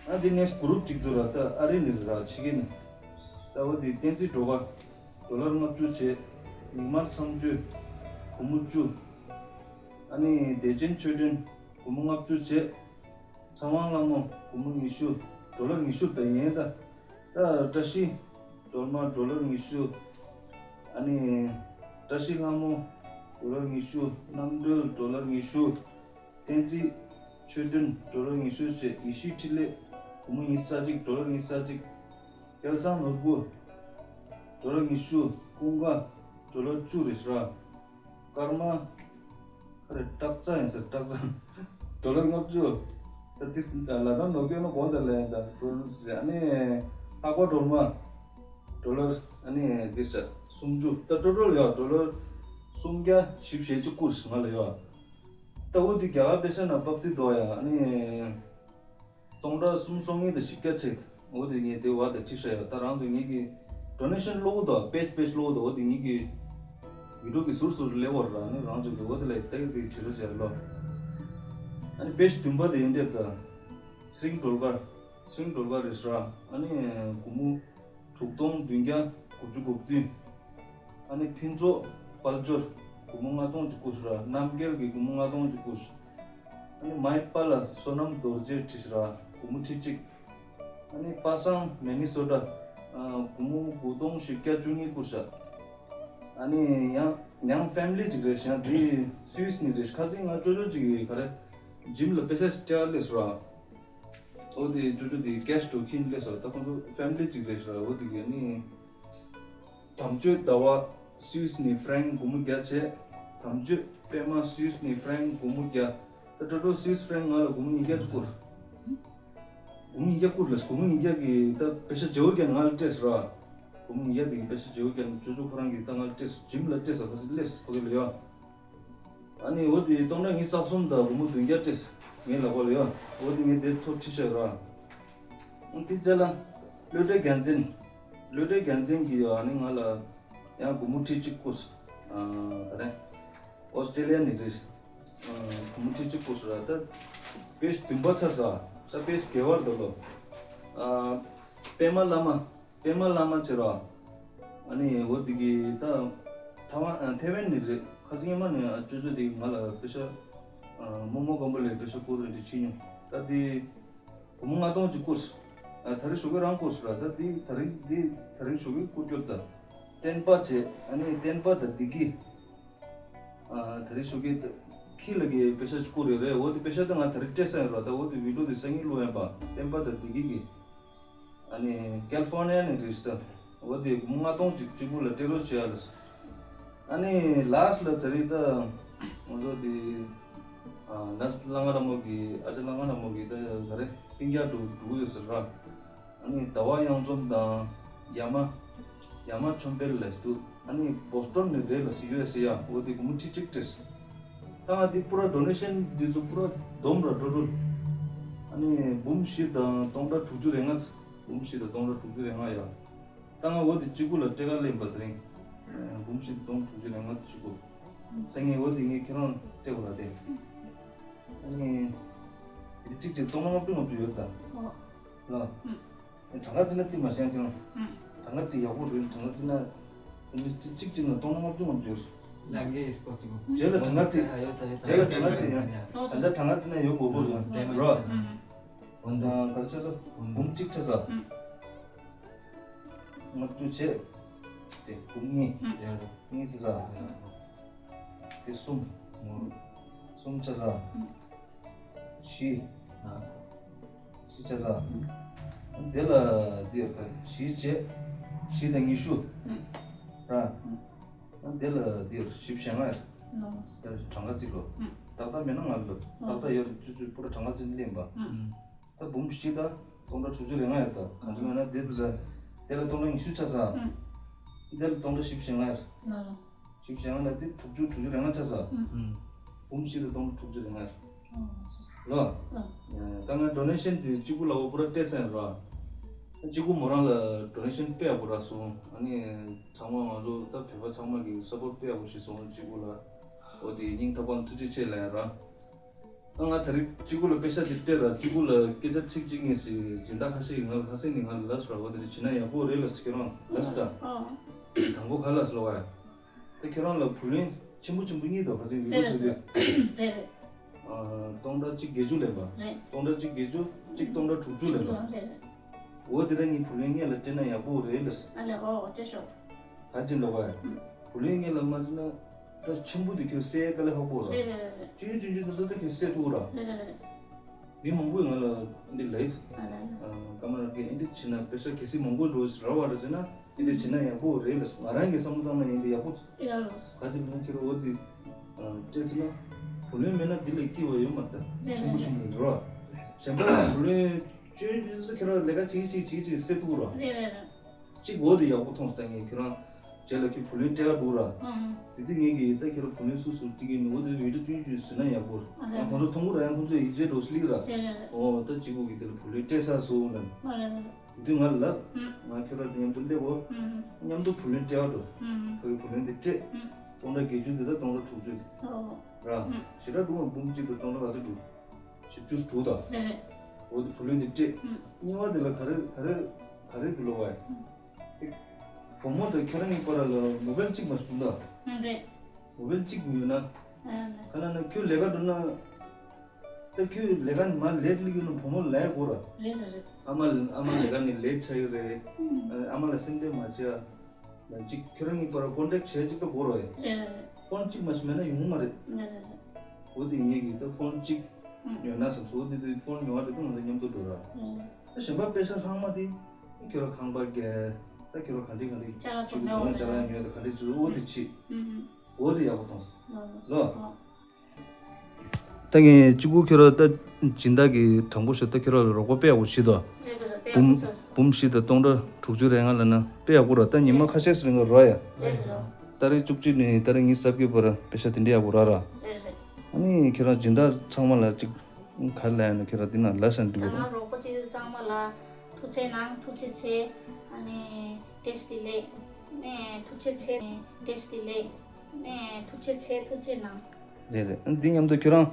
ཨ་དེ་ནས་གུ་རུབ་ཅིག་འདུག་ར། ད་ཨ་རི་ནས་ར་ཕྱི་རྒྱལ་ནས། ད་འོ་དེ་བསྟན་འཛིན་སྒྲོལ་དཀར་ཌོ་ལར་ལྔ་བཅུ་བྱས། མིག་དམར་མཚམས་གཅོད་སྒོར་མོ་བཅུ། ཨ་ནི་བདེ་ཆེན་ཆོས་སྒྲོན་སྒོར་མོ་ལྔ་བཅུ་བྱས། ཚེ་དབང་ལྷ་མོ་སྒོར་མོ་ཉི་ཤུ། ཌོ་ལར་ཉི་ཤུ་ད་ཡིན་ད། ད་བཀྲ་ཤིས་སྒྲོལ་མ་ཌོ་ལར་ཉི་ཤུ། ཨ་ནི་བཀྲ་ཤིས་ལྷ་མོ་ཌོ་ལར་ཉི་ཤུ། རྣམ་གྲོལ་ཌོ་ལར་ཉི་ཤུ། བསྟན་འཛིན་ཆོས་སྒྲོན་ཌོ་ལར་ཉི་ཤུ་བྱས། ཡེ་ཤེས་འཕྲིན་ལས་སྒོར་མོ་ཉི་ཤུ་རྩ་གཅིག་ཌོ་ལར་ཉི་ཤུ་རྩ་གཅིག། སྐལ་བཟང་ནོར་བུ་ཌོ་ལར་ཉི་ཤུ། ཀུན་དགའ་ཌོ་ལར་བཅུ་རེད་ཤག་ར། ཀརྨ། རེད། སྐྲག་རྩ་ཡིན་ཟེར། སྐྲག་རྩ། ཌོ་ལར་ལྔ་བཅུ། ད་ཏིས་ལ་དྭགས་ནང་སྐྱོན་ན་གོང་དེ་ལ་ཡིན། ད་ཌོ་ལར་ཟེར། ཨ་ནི་ལྷག་པ་སྒྲོལ་མ། ཌོ་ལར་ཨ་ནི་ཏིས་ད་སུམ་ཅུ། ད་ཊོ་ཊལ་ཡོད། ཌོ་ལར་སུམ་བརྒྱ་བཞི་བཅུ་ཞེ་གཅིག་བསྐུར་ང་ལ་ཡོད། ད་འོ་དེ་རྒྱ་གར་པེ་ས་ན་བབས་དུས་དོ་ཡ། ཨ་ནི་སྟོང་ཕྲག་གསུམ་སོ་གཉིས་དང་བཞི་བརྒྱ་ཆེད། འོ་དེ་ངས་དེ་བ་དེ་ཁྲིད་ཤ་ཡ། ད་རང་ཚོ་ངེད་ཀྱི་ཌོ་ནེ་ཤན་སློག་གོ་དོ། པེ་ཇི་པེ་ཇི་སློག་གོ་དོ། འོ་དེ་ངེད་ཀྱི་བི་ཌིའོ་གི་ཟུར་ཟུར་སླེབས་པ་ར། ནི་རང་ཚོ་གི་འོ་དེ་ལ་ད་གི་དེ་བྱེད་རོགས་བྱས་ལོ། ཨ་ནི་པེ་ཇི་བདུན་པ་དེ་ཡིན་འདྲེ་ད། ཚེ་རིང་སྒྲོལ་དཀར། ཚེ་རིང་སྒྲོལ་དཀར་རེད་ཤ་ར། ཨ་ནི་སྒོར་མོ་དྲུག་སྟོང་བདུན་བརྒྱ་དགུ་བཅུ་གོ་བདུན། ཨ་ནི་ཕུན་ཚོགས་དཔལ་འབྱོར། སྒོར་མོ་ལྔ་སྟོང་གཅིག་བསྐུར་ཤ་ར། རྣམ་རྒྱལ་གྱི་སྒོར་མོ་ལྔ་སྟོང་གཅིག་བསྐུར་ཤ། ཨ་ནི་མའི་པཱ་ལགས་བསོད་ནམས་རྡོ་རྗེ་ཁྲིད་ཤ་ར། སྒོར་མོ་ཁྲི་གཅིག། ཨ་ནི་པ་སངས་མི་ནི་སོ་ཊ། ཨ། སྒོར་མོ་དགུ་སྟོང་བཞི་བརྒྱ་བཅུ་གཉིས་བསྐུར་ཤ། ཨ་ནི་ཡང་ཡང་ཕེ་མི་ལི་ཅིག་རེད་ཤག། ཡང་དེ་སུད་སི་ནས་རེད་ཤག། ཁ་སང་ང་ཅོ་ཅོ་ཅིག་གིས་ག་རེ་ཇིམ་ལ་པེ་ས་ཅིག་སྤྲད་སླེབས་སོང་ར། འོ་དེ་ཅོ་ཅོ་དེ་ཀེ་ཤི་འགྲོ་ཁྱིན་སླེབས་སོང་། ད་ཁོང་ཚོ་ཕེ་མི་ལི་ཅིག་རེད་ཤག་ར། འོ་དེ་གི་ཨ་ནི། དམ་ཆོས་ཟླ་བ་སུད་སི་ནས་ཧྥ་རན་སྒོར་མོ་བརྒྱ་བྱས། དམ་ཆོས་པད་མ་སུད་སི་ནས་ཧྥ་རན་སྒོར་མོ་བརྒྱ། ད་ཊོ་ཊལ་སུད་སི་ཧྥ་རན་ང་ལ་སྒོར་མོ་ཉིས་བརྒྱ་ཅིག་བསྐུར། སྒོར་མོ་ཉིས་བརྒྱ་བསྐུར་ལ། སྒོར་མོ་ཉིས་བརྒྱ་གི་ད་པེ་ས་བརྗེ་བོ་རྒྱག་ང་ལ་སྤྲད་སོང་ར། སྒོར་མོ་ཉིས་བརྒྱ་དེ་གི་པེ་ས་བརྗེ་བོ་རྒྱག་ཅོ་ཅོ་ཁོ་རང་གིས་ད་ང་ལ་སྤྲད་སོང་། ཇིམ་ལ་སྤྲད་སོང་། ཁ་སང་སླེབས་སོང་ཕ་གི་ལ་ཡོད། ཨ་ནི་འོ་དེ་སྟོང་ཕྲག་ཉི་ཤུ་རྩ་གསུམ་དང་སྒོར་མོ་བདུན་བརྒྱ་སྤྲད་སོང་ངའི་ལག་པ་ལ་ཡོད། འོ་དེ་ངས་དེ་ཐོ་ཁྲིད་ཤ་ར། ཨ་དེ་རྗེས་ལ་བློ་གྲོས་རྒྱལ་མཚན། བློ་གྲོས་རྒྱལ་མཚན་གྱིས་ཡོད། ཨ་ནི་ང་ལ་ཡང་སྒོར་མོ་ཁྲི་གཅིག་བསྐུར་སོང་། ཨ། ག་རེ། ཨོ་སི་ཀྲེ་ལི་ཡ་ནས་རེད། ཨ། སྒོར་མོ་ཁྲི་གཅིག་བསྐུར་སོང་ར། ད་པེ་ཇི་བདུན་པ་ཚར་སོང་། ད་པེ་ཇི་བརྒྱད་པ་རེད་ལོ། ཨ། པད་མ་བླ་མ། པད་མ་བླ་མ་ཟེར་བ། ཨ་ནི་འོ་དེ་གི་ད་ཐའེ་ཝན། ཨ། ཐའེ་ཝན་ནས་རེད། ཁ་སང་ཉི་མ་ནས་ཅོ་ཅོ་དེ་ང་ལ་པེ་ས། ཨ། རྨོ་མོ་སྒམ་པོ་ལས་པེ་ས་བསྐུར་རེད་འདི་ཕྱིན་མྱོང་། ད་དེ་སྒོར་མོ་ལྔ་སྟོང་ཅིག་བསྐུར་སོང་། ཨ། ད་རེས་ཞོགས་ཀས་རང་བསྐུར་སོང་ར། ད་དེ་ད་རེས་དེ་ད་རེས་ཞོགས་ཀས་བསྐུར་རྒྱུ་ད། བསྟན་པ་བྱས། ཨ་ནི་བསྟན་པ་དང་བདེ་སྐྱིད། ཨ། ད་རེས་ཞོགས་ཀས་ད་ཁྱི་ལ་གི་པེ་ས་ཅིག་བསྐུར་ཡོད་རེད། འོ་དེ་པེ་ས་ད་ང་ད་རེས་སྤྲད་ས་ཡོད་ར། ད་འོ་དེ་བི་ཌིའོ་དེ་སང་ཉིན་བླུག་ཡིན་པ། བསྟན་པ་དང་བདེ་སྐྱིད་ཀྱི། ཨ་ནི་ཀལ་ཧྥོར་ནི་ཡ་ནས་རེད་ཤག། འོ་དེ་ལྔ་སྟོང་ཅིག་གཅིག་པུ་ལ་སྤྲད་རོགས་བྱེད་ཡ་ལ། ཨ་ནི་ལཱ་སི་ཊི་ལ་ད་རེས་ད་ང་ཚོ་དེ། ཨ། ནར་སི་གླང་ར་མོ་གི། ཨ་ཅག་གླང་ར་མོ་གི་ད་ག་རེ་སྤུན་ཀྱག་འགྲོ་འགྲོ་གི་ཡོད་ཟེར་ར། ཨ་ནི་ཟླ་བ་གཡང་འཛོམས་དང་། ཡ་མ། ཡ་མ་ཆོམ་པེལ་ལ་སུ། ཨ་ནི་བོ་སི་ཊོན་ནས་རེད་ལ་སི། ཡུ་ཨེས་ཨེ་ཡ། འོ་དེ་སྒོར་མོ་ཁྲི་གཅིག་སྤྲད་སོང་། ད་ང་དེ་པུ་ར་ཌོ་ནེ་ཤན་འདི་ཚོ་པུ་ར་བསྡོམས་ར་ཊོ་ཊལ། ཨ་ནི་འབུམ་བཞི་དང་སྟོང་ཕྲག་དྲུག་ཅུ་རེ་ལྔ། འབུམ་བཞི་དང་སྟོང་ཕྲག་དྲུག་ཅུ་རེ་ལྔ་ཡ། ད་ང་འོ་དེ་གཅིག་པུ་ལ་སྤྲད་ག་ལེན་པ་དེ་རིང་། འབུམ་བཞི་དང་སྟོང་དྲུག་ཅུ་རེ་ལྔ་གཅིག་པུ། སང་ཉིན་འོ་དེ་ངས་ཁྱེད་རང་སྤྲད་དགོས་ར་དེ། ཨ་ནི། དེ་གཅིག་གཅིག་སྟོང་ལྔ་བཅུ་ང་བཅུ་ཡོད་ད། ཨོ། ལ། ཨུམ། གྲངས་ཀ་བརྩིས་ན་བརྩི་མ་ཤེས་ཀྱང་། ཨུམ། གྲངས་ཀ་བརྩི་ཡག་པོ་རེད། གྲངས་ཀ་བརྩིས་ན། མི་གཅིག་གཅིག་ལ་སྟོང་ལྔ་བཅུ་ང་བཅུ་ཡོད། ལ་ངའི་སྐོར་གཅིག་པོ། རྗེས་ལ་གྲངས་ཀ་བརྩི། ཨ། ཡོད་ད་ཡོད་ད། རྗེས་ལ་གྲངས་ཀ་བརྩི་ཡ། ཨོ། ད་ལྟ་གྲངས་ཀ་བརྩིས་ན་ཡོད་དགོས་པོ་རེད། ཨུམ། རོ། ཨུམ། འོན་ཏང་ག་ཚོད་ཆགས་སོང་། འབུམ་གཅིག་ཆགས་སོང་། ལྔ་བཅུ་བྱས། དེ་འབུམ་གཉིས། གཉིས་ཆགས་སོང་། དེ་གསུམ། གསུམ་ཆགས་སོང་། བཞི། བཞི་ཆགས་སོང་། དེ་ལ་དེ་བཞི་བྱས། བཞི་དང་ཉི་ཤུ། ར། དེ་ལ་དེ་བཞི་བྱས་ལྔ་ཡོད། དེ་གྲངས་ཀ་བརྩི་དགོས། ཏག་ཏག་མེད་ན་ང་ལ་ཏག་ཏག་ཡོད་རེད། ཅུ་ཅུ་པུ་ར་གྲངས་ཀ་བརྩིས་ནས་ལེན་པ། ད་འབུམ་བཞི་དང་སྟོང་ཕྲག་དྲུག་ཅུ་རེ་ལྔ་ཡོད་ད། གང་འདྲ་མེད་ན་དེ་དུ་ཟ། དེ་ལ་སྟོང་ཕྲག་ཉི་ཤུ་ཆགས་སོང་། དེ་ལ་སྟོང་ཕྲག་བཞི་བྱས་ལྔ་ཡོད། བཞི་བྱས་ལྔ་ལ་དེ་དྲུག་ཅུ། དྲུག་ཅུ་རེ་ལྔ་ཆགས་སོང་། འབུམ་བཞི་དང་སྟོང་ཕྲག་དྲུག་ཅུ་རེ་ལྔ་ཡོད། ལོ། ད་ང་ཌོ་ནེ་ཤན་དེ་གཅིག་པུ་ལ་འོ་པུ་ར་སྤྲད་ཚར་ར། གཅིག་པུ་མོ་རང་ལ་ཌོ་ནེ་ཤན་སྤྲད་དགོས་ར་སོང་། ཨ་ནི་ཚང་མ་ང་ཚོ་ད་བོད་པ་ཚང་མ་གི་སཔོར་ཊི་སྤྲད་དགོས་ཞེས་སོང་། གཅིག་པུ་ལ། འོ་དེ་སྙིང་ཐག་པ་ནས་ཐུགས་རྗེ་ཆེ་ལབ་ཡ་ར། ང་ད་རེས་གཅིག་པུ་ལ་པེ་ཤ་དེ་སྤྲད་ར། གཅིག་པུ་ལ་སྐད་ཆ་ཚིག་གཅིག་གཉིས་ཤིག་སྦྱིན་བདག་ཁ་ཤས་ཀྱིས་ང་ལ་ཁ་སང་ནས་ང་ལ་ལབ་སོང་ར། འོ་དེ་རེད། བྱེད་ན་ཡག་པོ་རེད་ལབ་སོང་། ཁྱེད་རང་ལབ་སོང་ད། དང་པོ་ག་ལབ་སོང་ལབ་པ་ཡ། ད་ཁྱེད་རང་ལ་བུ་ལོན་ཆེན་པོ་ཆེན་པོ་གཉིས་འདུག་ཁ་སང་ཡུ་ཊུབ་ཟེར་དུས། རེད་རེད། ཨ། སྟོང་ཕྲག་གཅིག་བརྒྱད་ཅུ་ལེན་པ། རེད། སྟོང་ཕྲག་གཅིག་བརྒྱད་ཅུ། གཅིག་སྟོང་ཕྲག་དྲུག་ཅུ་ལེན་པ། རེད་རེད། འོ་དེ་ར་ངའི་བུ་ལོན་སྔོན་ལ་སྤྲད་ན་ཡག་པོ་རེད་ལབ་སོང་། ཨ་ལས། འོ་འོ་སྤྲད་ཤོག་ག་ཅི་ལབ་པ་ཡ། བུ་ལོན་སྔོན་ལ་མ་སྤྲད་ན། ད་ཆེན་པོ་དེ་ཁྱོད་སེལ་དཀའ་ལས་ཁག་པོ་ར། རེད་རེད་རེད། ཆུང་ཆུང་ཆུང་དེ་ཚོ་ད་ཁྱོད་སེལ་ཐུབ་ར། རེད་རེད་རེད། མི་མང་པོས་ང་ལ་འདི་ལབ་ཡོད། ཨ་ལ་ལ། ཨ། ཀ་མ་ར་གི་འདི་བྱེད་ན་པེ་ཤ་གལ་སྲིད་མང་པོ་འགྲོ་ར་བ་ར་བྱེད་ན་འདི་བྱེད་ན་ཡག་པོ་རེད་ལབ་སོང་། ང་རང་གི་བསམ་བློ་བཏང་ན་འདི་ཡག་པོ། ཡག་ལོ། ག་ཅི་ལབ་ན་ཁྱེད་རང་འོ་དེ་སྤྲད་ཚུལ་ལ། བུ་ལོན་མེད་ན་འདི་ལས་སྐྱིད་པ་ཡོད་མ་རེད་ད། རེད་ཆེན་པོ་རེད་ཆེན་པོ་རེད་རོ། གཞན་པ་བུ་ལོན་བཅོལ་རྒྱུ་ཚོ་ཁྱེད་རང་ལས་ཀ་གཅིག་གཅིག་གཅིག་གཅིག་སེལ་ཐུབ་རོ། རེད་རེད་རེད། གཅིག་འོ་དེ་ཡག་པོ་མཐོང་སོང་ད་ངས་ཁྱེད་རང་རྗེས་ལ་ཁྱེད་བུ་ལོན་སྤྲད་ག་འགྲོ་ར། ཨང་། དེ་དུས་ངས་ཀྱིས་ད་ཁྱེད་རང་བུ་ལོན་སུ་སུ་སྤྲད་ཀྱི་ནི་འོ་དེ་བི་ཌིའོ་ཆུང་ཆུང་བཟོས་ན་ཡག་པོ་རེད། ཨ་ཡང་ཁོང་ཚོ་མཐོང་གི་ར་ཡང་ཁོང་ཚོ་ཡིད་ཆེས་འགྲོ་སླེབས་ར། རེད་རེད་རེད། འོ་ད་གཅིག་གུ་གི་དེ་ལ་བུ་ལོན་སྤྲད་ཚར་སོང་ལབ། ཨ་རེད་རེད། དེ་དུས་ང་ལབ། ཨང་། ང་ཁྱོད་རང་མཉམ་དུ་སླེབས་འོ། ཨང་། མཉམ་དུ་བུ་ལོན་སྤྲད་ག་འགྲོ། ཨང་། ཁོ་གི་བུ་ལོན་དེ་སྤྲད། ཨང་། སྟོང་ཕྲག་བརྒྱད་ཅུ་དེ་ད་སྟོང་ཕྲག་དྲུག་ཅུ་དེ། ཨོ། ར། ཨང་། ཞེ་དྲག་འདུག་ཨང་། འབུམ་གཅིག་དང་སྟོང་ཕྲག་ག་ཚོད་འདུག་བཞི་བཅུ་དྲུག་དང་། རེད་རེད། འོ་དེ་བུ་ལོན་དེ་སྤྲད། ཨང་། གཉིས་པ་དེ་ལ་ག་རེ་ག་རེ་ག་རེ་གི་ལོ་བ་ཡ། ཨང་། བུ་མོ་དང་ཁྱེད་རང་གཉིས་བར་ལ་མོ་བེལ་གཅིག་མ་བྱུང་ད། ཨང་། རེད། མོ་བེལ་གཅིག་ཉོས་ན། ཨ་ལ། ག་ལ་ན་ཁྱོད་ལས་ཀ་འགྲོ་ན། ད་ཁྱོད་ལས་ཀ་མ་ལེཊ་སླེབས་ཡོད་ན་བུ་མོ་ལ་ཡ་གོ་ར། རེད་རེད་རེད། ཨ་མ་ཨ་མ་ལས་ཀ་ནས་ལེཊ་ཆགས་ཡོད་རེད། ཨང་། ཨ་མ་ལ་སེམས་ཁྲལ་མ་བྱེད་ཨ། ལ་གཅིག་ཁྱོད་རང་གཉིས་བར་ཀོན་ཊེག་བྱས་གཅིག་ད་གོ་ར་ཡ། རེད་རེད་རེད། ཕོན་གཅིག་མ་ཞིག་མེད་ན་ཡོང་མ་རེད། རེད་རེད་རེད། འོ་དེ་ངེད་ཀྱིས་ད་ཕོན་གཅིག་ཨང་། ཉོས་ན་བསམ་སོང་། འོ་དེ་དུས་ཕོན་ཉོ་བ་དེ་ཚོ་ང་ཚོ་མཉམ་དུ་འགྲོ་ར། རེད་རེད། ད་གཞན་པ་པེ་ཤ་ལྷག་མ་དེ་ཁྱོད་རང་ཁང་པ་བརྒལ། ད་ཁྱོད་རང་ག་འདྲི་ག་འདྲི་ཅ་ལག་ཅིག་གི་དོ་དགོང་ཅ་ལག་ཉོས་ད་ག་འདྲི་བྱེད། འོ་དེ་བྱེད། ཨང་། འོ་དེ་ཡག་པོ་མཐོང་སོང་། ལོ། ལོ། ད་ངས་གཅིག་པུ་ཁྱོད་རང་ད་སྦྱིན་བདག་གི་དྲང་པོ་ཤོད། ད་ཁྱོད་རང་ལ་རོགས་པ་དཔེ་ཡག་པོ་བྱེད་དོ། རེད་རེད་རེད། དཔེ་ཡག་པོ་བྱས་སོང་། འབུམ་བཞི་དང་སྟོང་ཕྲག་དྲུག་ཅུ་རེ་ལྔ་ལབ་ན་དཔེ་ཡག་པོ་ར། ད་ཉི་མ་ཁ་ཤས་ཤིག་རིང་ལ་རོ་ཡ། རེད་རེད། ཏ་རིག་བཅུ་གཅིག་ནས་ཏ་རིག་ཉི་ཤུ་རྩ་བརྒྱད་བར་པེ་ཤ་དེ་འདྲ་ཡག་པོ་རག་ར། རེད་རེད། ཨ་ནི་ཁྱེད་རང་སྦྱིན་བདག་ཚང་མ་ལ་གཅིག་ག་རེ་ལབ་ཡ་ན་ཁྱེད་རང་འདི་ན་ལབ་ཤག་འགྲིག་གི་རེད། ང་རོགས་པ་བྱེད་མཁན་ཚང་མ་ལ་ཐུགས་རྗེ་གནང་། ཐུགས་རྗེ་ཆེ། ཨ་ནི་བཀྲ་ཤིས་བདེ་ལེགས། ནས་ཐུགས་རྗེ་ཆེ། བཀྲ་ཤིས་བདེ་ལེགས། ནས་ཐུགས་རྗེ་ཆེ། ཐུགས་རྗེ་གནང་། རེད་རེད། འདི་མཉམ་དུ་ཁྱོད་རང་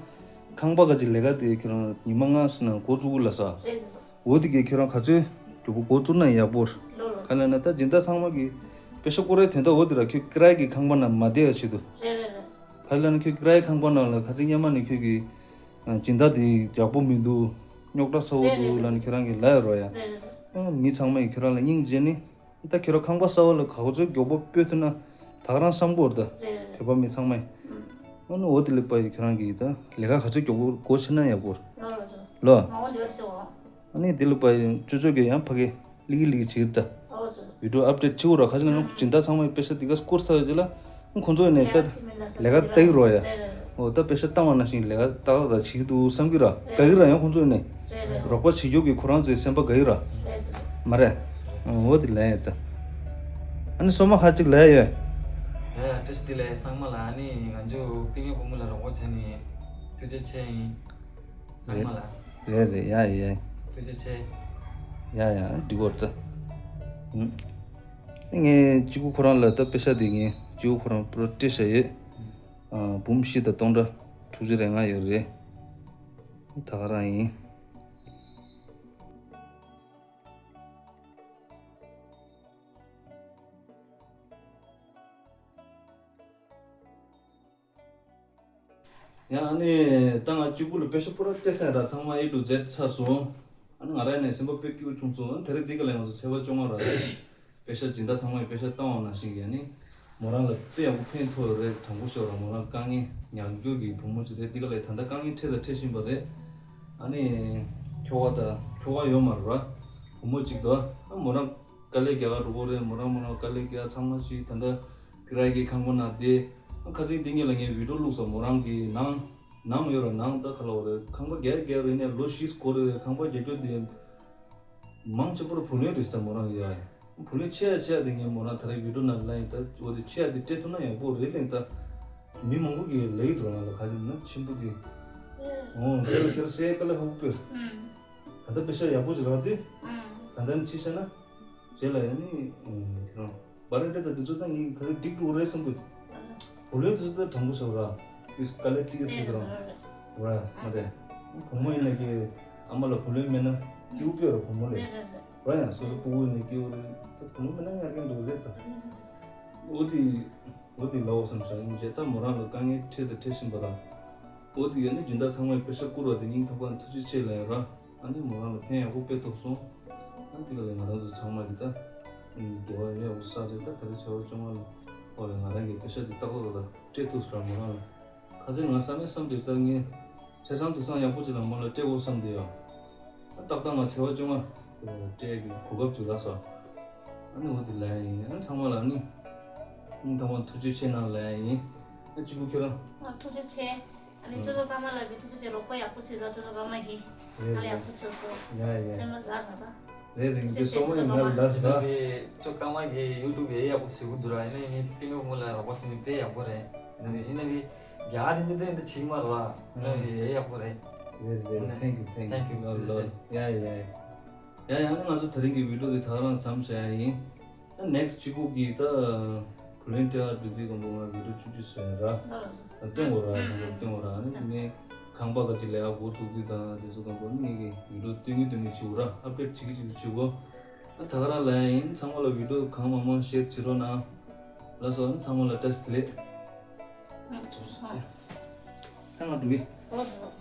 ཁང་པ་ག་ཅིག་ལས་ཀ་དེ་ཁྱོད་རང་ཉི་མ་ལྔ་ཟིན་ན་འགོ་བཙུགས་ལ་ས། རེད་རེད། འོ་དེ་གས་ཁྱོད་རང་ག་ཚོད་མགྱོགས་པོ་འགོ་བཙུགས་ན་ཡག་པོ་རེད། ལོ་ལོ། ག་ལ་ན་ད་སྦྱིན་བདག་ཚང་མ་གི་པེ་ཤ་སྐོར་རའི་དོན་དག་འོ་དེ་ར་ཁྱོད་ཀི་རའི་གི་ཁང་པ་ནང་མ་བསྡད་ཡ་ཆེད་དུ། རེད་རེད་རེད། ག་ལ་ན་ཁྱོད་ཀི་རའི་ཁང་པ་ནང་ལ་ག་ཚོད་སྔོན་མ་ནས་ཁྱོད་ཀྱི་སྦྱིན་བདག་དེ་ཡག་པོ་མི་འདུག་རྙོག་དྲ་ཚ་བོ་འདུག་ལབ་ནས་ཁྱོད་རང་གི་ལབ་ཡ་རོ་ཡ། རེད་རེད་རེད། མི་ཚང་མ་ཡིས་ཁྱོད་རང་ལ་སྙིང་རྗེ་ནི། ད་ཁྱོད་རང་ཁང་པ་གསར་པ་ལ་ག་ཚོད་མགྱོགས་པོ་སྤོས་ཐུབ་ན་ད་ག་རང་བསམ་གྱི་ཡོད་རེད་ད། རེད་རེད། བོད་པ་མི་ཚང་མ་ཡིས། ཨ་ནི་འོ་དེ་ལས་པ་ཡིས་ཁྱོད་རང་གིས་ད་ལས་ཀ་ག་ཚོད་མགྱོགས་པོ་སྒོ་ཕྱེ་ན་ཡག་པོ་རེད། ལོ་ལོ་ལོ། ཨ་ནི་དེ་ལས་པ་ཡིས་ཅོ་ཅོ་གིས་ཡང་ཕ་གི་ལིག་ལིག་བྱེད་ད། བི་ཌིའོ་ཨབ་ཌེཊ་བྱེད་དགོས་ར། ཁ་ཅིག་ན་ནང་སྦྱིན་བདག་ཚང་མ་ཡིས་པེ་ཤ་དེ་ག་སྐོར་ཚར་ཡོད་ཅེ་ལ། ཁོང་ཚོ་ཡིན་ནས་ད་ལས་ཀ་ལྟ་གི་རོ་ཡ། འོ་ད་པེ་ཤ་བཏང་བ་ནང་བཞིན་ལས་ཀ་ཏག་ཏག་ཏག་བྱེད་ཀྱི་འདུག་བསམ་གྱི་ར། དགའ་གི་ར་ཡང་ཁོང་ཚོ་ཡིན་ནས། རོགས་པ་བྱེད་རྒྱུ་གི་ཁོ་རང་ཚོའི་སེམས་པ་དགའ་གི་ར། མ་རེད། འོ་དེ་ལས་ཡ་ད། ཨ་ནི་སོ་མ་ཁ་ཅིག་ལས་ཡོད། ཡ་ཡ་བཀྲ་ཤིས་བདེ་ལེགས་ཚང་མ་ལ། ཨ་ནི་ང་ཚོ་ཏིང་ངེ་བུ་མོ་ལ་རོགས་པ་བྱས་ནས་ཐུགས་རྗེ་ཆེ་ཡིན། ཚང་མ་ལ། རེད་རེད། ཡ་ཡ། ཐུགས་རྗེ་ཆེ། ཡ་ཡ་འགྲིག་གོ་ད། ངས་གཅིག་པུ་ཁོ་རང་ལ་ད་པེ་ཤ་དེ་ངས་གཅིག་པུ་ཁོ་རང་པུ་རོ་སྤྲད་བཞག་ཡོད། ཨ་འབུམ་བཞི་དང་སྟོང་ཕྲག་དྲུག་ཅུ་རེ་ལྔ་ཡོད་རེད། ད་ག་རང་ཡིན། ཡང་ཨ་ནི་ད་ང་གཅིག་པུ་ལ་པེ་ཤ་པུ་ར་སྤྲད་ཚར་ར། ཚང་མ་A to Z ཚར་སོང་། ཨ་ནི་ང་རང་ནས་སེམས་པ་དཔེ་སྐྱིད་པོ་བྱུང་སོང་། ཨ་ནི་དེ་རིང་འདི་ག་ལ་ང་ཚོ་ཚེས་པ་བཅོ་ལྔ་ར་རེད། པེ་ཤ་སྦྱིན་བདག་ཚང་མ་ཡིས་པེ་ཤ་བཏང་བ་ནང་བཞིན་གྱི་ཨ་ནི་མོ་རང་ལ་དཔེ་ཡག་པོ་ཕན་ཐོགས་རེད། དྲང་པོ་ཤོད་ར། མོ་རང་དཀའ་ངལ་མྱངས་རྒྱུ་གི་བུ་མོ་ཅིག་རེད། འདི་ག་ལ་ད་ལྟ་དཀའ་ངལ་འཕྲད་དང་འཕྲད་བཞིན་པ་རེད། ཨ་ནི་ཁྱོ་ག་དང་ཁྱོ་ག་ཡོད་མ་རེད་ར། བུ་མོ་ཅིག་དང་ཨ་མོ་རང་དཀའ་ལས་རྒྱག་ག་འགྲོ་གི་རེད། མོ་རང་མོ་རང་དཀའ་ལས་རྒྱག་ཚང་མ་ཅིག་ད་ལྟ་ཀི་རའི་གི་ཁང་པ་ནང་བསྡད། ཁ་སང་དེ་ཉིན་ལ་ངས་བི་ཌིའོ་བླུགས་སོང་། མོ་རང་གི་ནང་ནང་ཡོད་ར། ནང་ད་ག་ལ་བ་རེད། ཁང་པ་རྒྱག་རྒྱག་རེད་ནས་ལོ་བཞི་འགོར་རེད། ཁང་པ་རྒྱག་རྒྱུ་དེ་མང་ཆེ་བོར་བུ་ལོན་རེད་ད་མོ་རང་ཡ། བུ་ལོན་ཆེ་ཡ་ཆེ་ཡ་དེ་ངས་མོ་རང་ད་རེས་བི་ཌིའོ་ནང་ལ་ཡིན་ད། འོ་དེ་ཆེ་ཡ་དེ་སྤྲད་ཐུབ་ན་ཡག་པོ་རེད་ལབ་ད། མི་མང་པོ་གིས་ལབ་ཀྱི་འདུག་ང་ལ་ག་ཅིག་ན་ཆེན་པོ་དེ། ཨོ་དེ་ལ་ཁྱེད་རང་སེ་དཀའ་ལས་ཁག་པོ་དཔེ། ད་ལྟ་པེ་ཤ་ཡག་པོ་ཅིག་རག་དུས། ད་ལྟ་ནི་ཅི་བྱས་ན། རྗེས་ལ་ཡང་ནི་ཁྱེད་རང་བ་རེ་འདྲ་དང་དེ་ཚོ་ད་ངས་ག་རེ་འགྲིག་འགྲོ་རེད་བསམ་གི་འདུག་བུ་ལོན་དེ་ཚོ་ད་དྲང་པོ་བྱས་ར། དེ་དཀའ་ལས་ཁྲིད་ཀྱི་ཁྲིད་ཀྱི་རང་ར་མ་རེད། བུ་མོ་ཡིན་ན་གི་ཨ་མ་ལ་བུ་ལོན་མེད་ན་སྐྱིད་པོ་དཔེ་ར་བུ་མོ་ལས་ར་ཡང་སོ་སོ་སྤུ་གུ་ཡིན་ན་སྐྱིད་པོ་རེད། ད་བུ་མོ་མེད་ན་ཉར་མཁན་འགྲོ་གི་རེད་ད། འོ་དེ་འོ་དེ་ལའོ་བསམ་ཤག་ཡིན་རྗེས་ད་མོ་རང་ལ་དཀའ་ངལ་འཕྲད་དང་འཕྲད་བཞིན་པ་ར། འོ་དེ་ཡིན་ན་སྦྱིན་བདག་ཚང་མས་པེ་ཤ་བསྐུར་བ་དེ་སྙིང་ཐག་པ་ནས་ཐུགས་རྗེ་ཆེ་ལབ་ཡ་ར། ཨ་ནི་མོ་རང་ལ་ཕན་ཡག་པོ་དཔེ་ཐོགས་སོང་། ཨ་ནི་དེ་ག་ལས་ང་རང་ཚོ་ཚང་མ་གི་ད། ཨ་ནི་དགེ་བ་ཡོད་ཡག་པོ་བསགས་རེད་ད། ད་རེས་ཚེས་པ་བཅོ་ལྔ་ལ་འོ་ལས་ང་རང་གི་པེ་ཤ་དེ་ཏག་ཏག་ཏག་ཏག་སྤྲད་ཐུབ་སོང་ར་མོ་རང་ལ། ཁ་སང་ང་བསམ་མེད་བསམ་དེ་ད་ངས་ཆ་ཚང་དུ་ཚང་ཡག་པོ་ཅིག་ལ་མོ་ལ་སྤྲད་དགོས་བསམ་དེ་ཡོད། ད་ཏག་ཏག་ང་ཚེས་པ་བཅོ་ལྔ་སྤྲད་ཀྱི་གོ་སྐབས་ཅིག་རག་སོང་། ཨ་ནི་འོ་དེ་ལབ་ཡ་ཡིན། ཨ་ནི་ཚང་མ་ལ་ཨ་ནི་སྙིང་ཐག་པ་ཐུགས་རྗེ་ཆེ་གནང་ལབ་ཡ་ཡིན། ཨ་གཅིག་པུ་ཁྱོད་རང་། ཨ་ཐུགས་རྗེ་ཆེ། ཨ་ནི་ཅོ་ཅོ་ཀརྨ་ལགས་ཀྱིས་ཐུགས་རྗེ་ཆེ། རོགས་པ་ཡག་པོ་བྱས་ཙང་ཅོ་ཅོ་ཀརྨ་གིས་ང་ལ་ཡག་པོ་བྱས་སོང་། ཡ་ཡ། སེམས་ལ་དགའ་ར་ད། རེད་རེད། ངས་སོ་མ་ཡིན་ན་ལ་སོ་ད། ཅོ་ཀརྨ་གིས་ཡུ་ཊུབ་ཡག་པོ་བཟོ་གི་འདུག་ར། ཡིན་ན་ངས་པིན་ཡོ་མོ་ལ་རོགས་པ་བྱས་ནས་དཔེ་ཡག་པོ་རེད། ཡིན་ན་ངས་རྒྱ་གར་དེ་འདྲ་དེ་འདྲ་བྱེད་ཀྱི་མ་རེད་བ། ཡིན་ན་ངས་ཡག་པོ་རེད། རེད་རེད། Thank you, thank you. Thank you. ལ་ལ། ཡ་ཡ་ཡ། ཡ་ཡང་ན་ང་ཚོ་དེ་རིང་གི་བི་ཌིའོ་དེ་ད་རང་མཚམས་བཞག་ཡ་ཡིན། ད་ནེག་སི་ཊི་གཅིག་པོ་གི་ད་བྷོ་ལན་ཊི་ཡར་འགྲོ་དུས་སྒང་པོ་ང་བི་ཌིའོ་ཆུང་ཆུང་བཟོས་ཡིན་ར། ཨ་ལ་ལ། སྟོན་དགོས་ར། ཨ་ང་ཚོ་སྟོན་དགོས་ར། ཨ་ནི་དེ་ནས་ཁང་པ་ག་ཅིག་ལས་ཀ་འགོ་ཚུགས་དུས་དང་དེ་ཚོ་སྒང་པོ་ངེད་ཀྱི་བི་ཌིའོ་སྟོན་གི་སྟོན་གི་བྱེད་དགོས་ར། ཨབ་ཌེཊ་བྱེད་ཀྱི་བྱེད་ཀྱི་བྱེད་དགོས། ཨ་ད་ག་རང་ལ་ཡ་ཡིན། ཚང་མ་ལ་བི་ཌིའོ་གང་མང་མང་ཤེར་བྱེད་རོགས་གནང་། ལགས་སོ། ཨ་ནི་ཚང་མ་ལ་བཀྲ་ཤིས་བདེ་ལེགས། ཨ་ང་འགྲོ་གི། ཨོ་ཙི།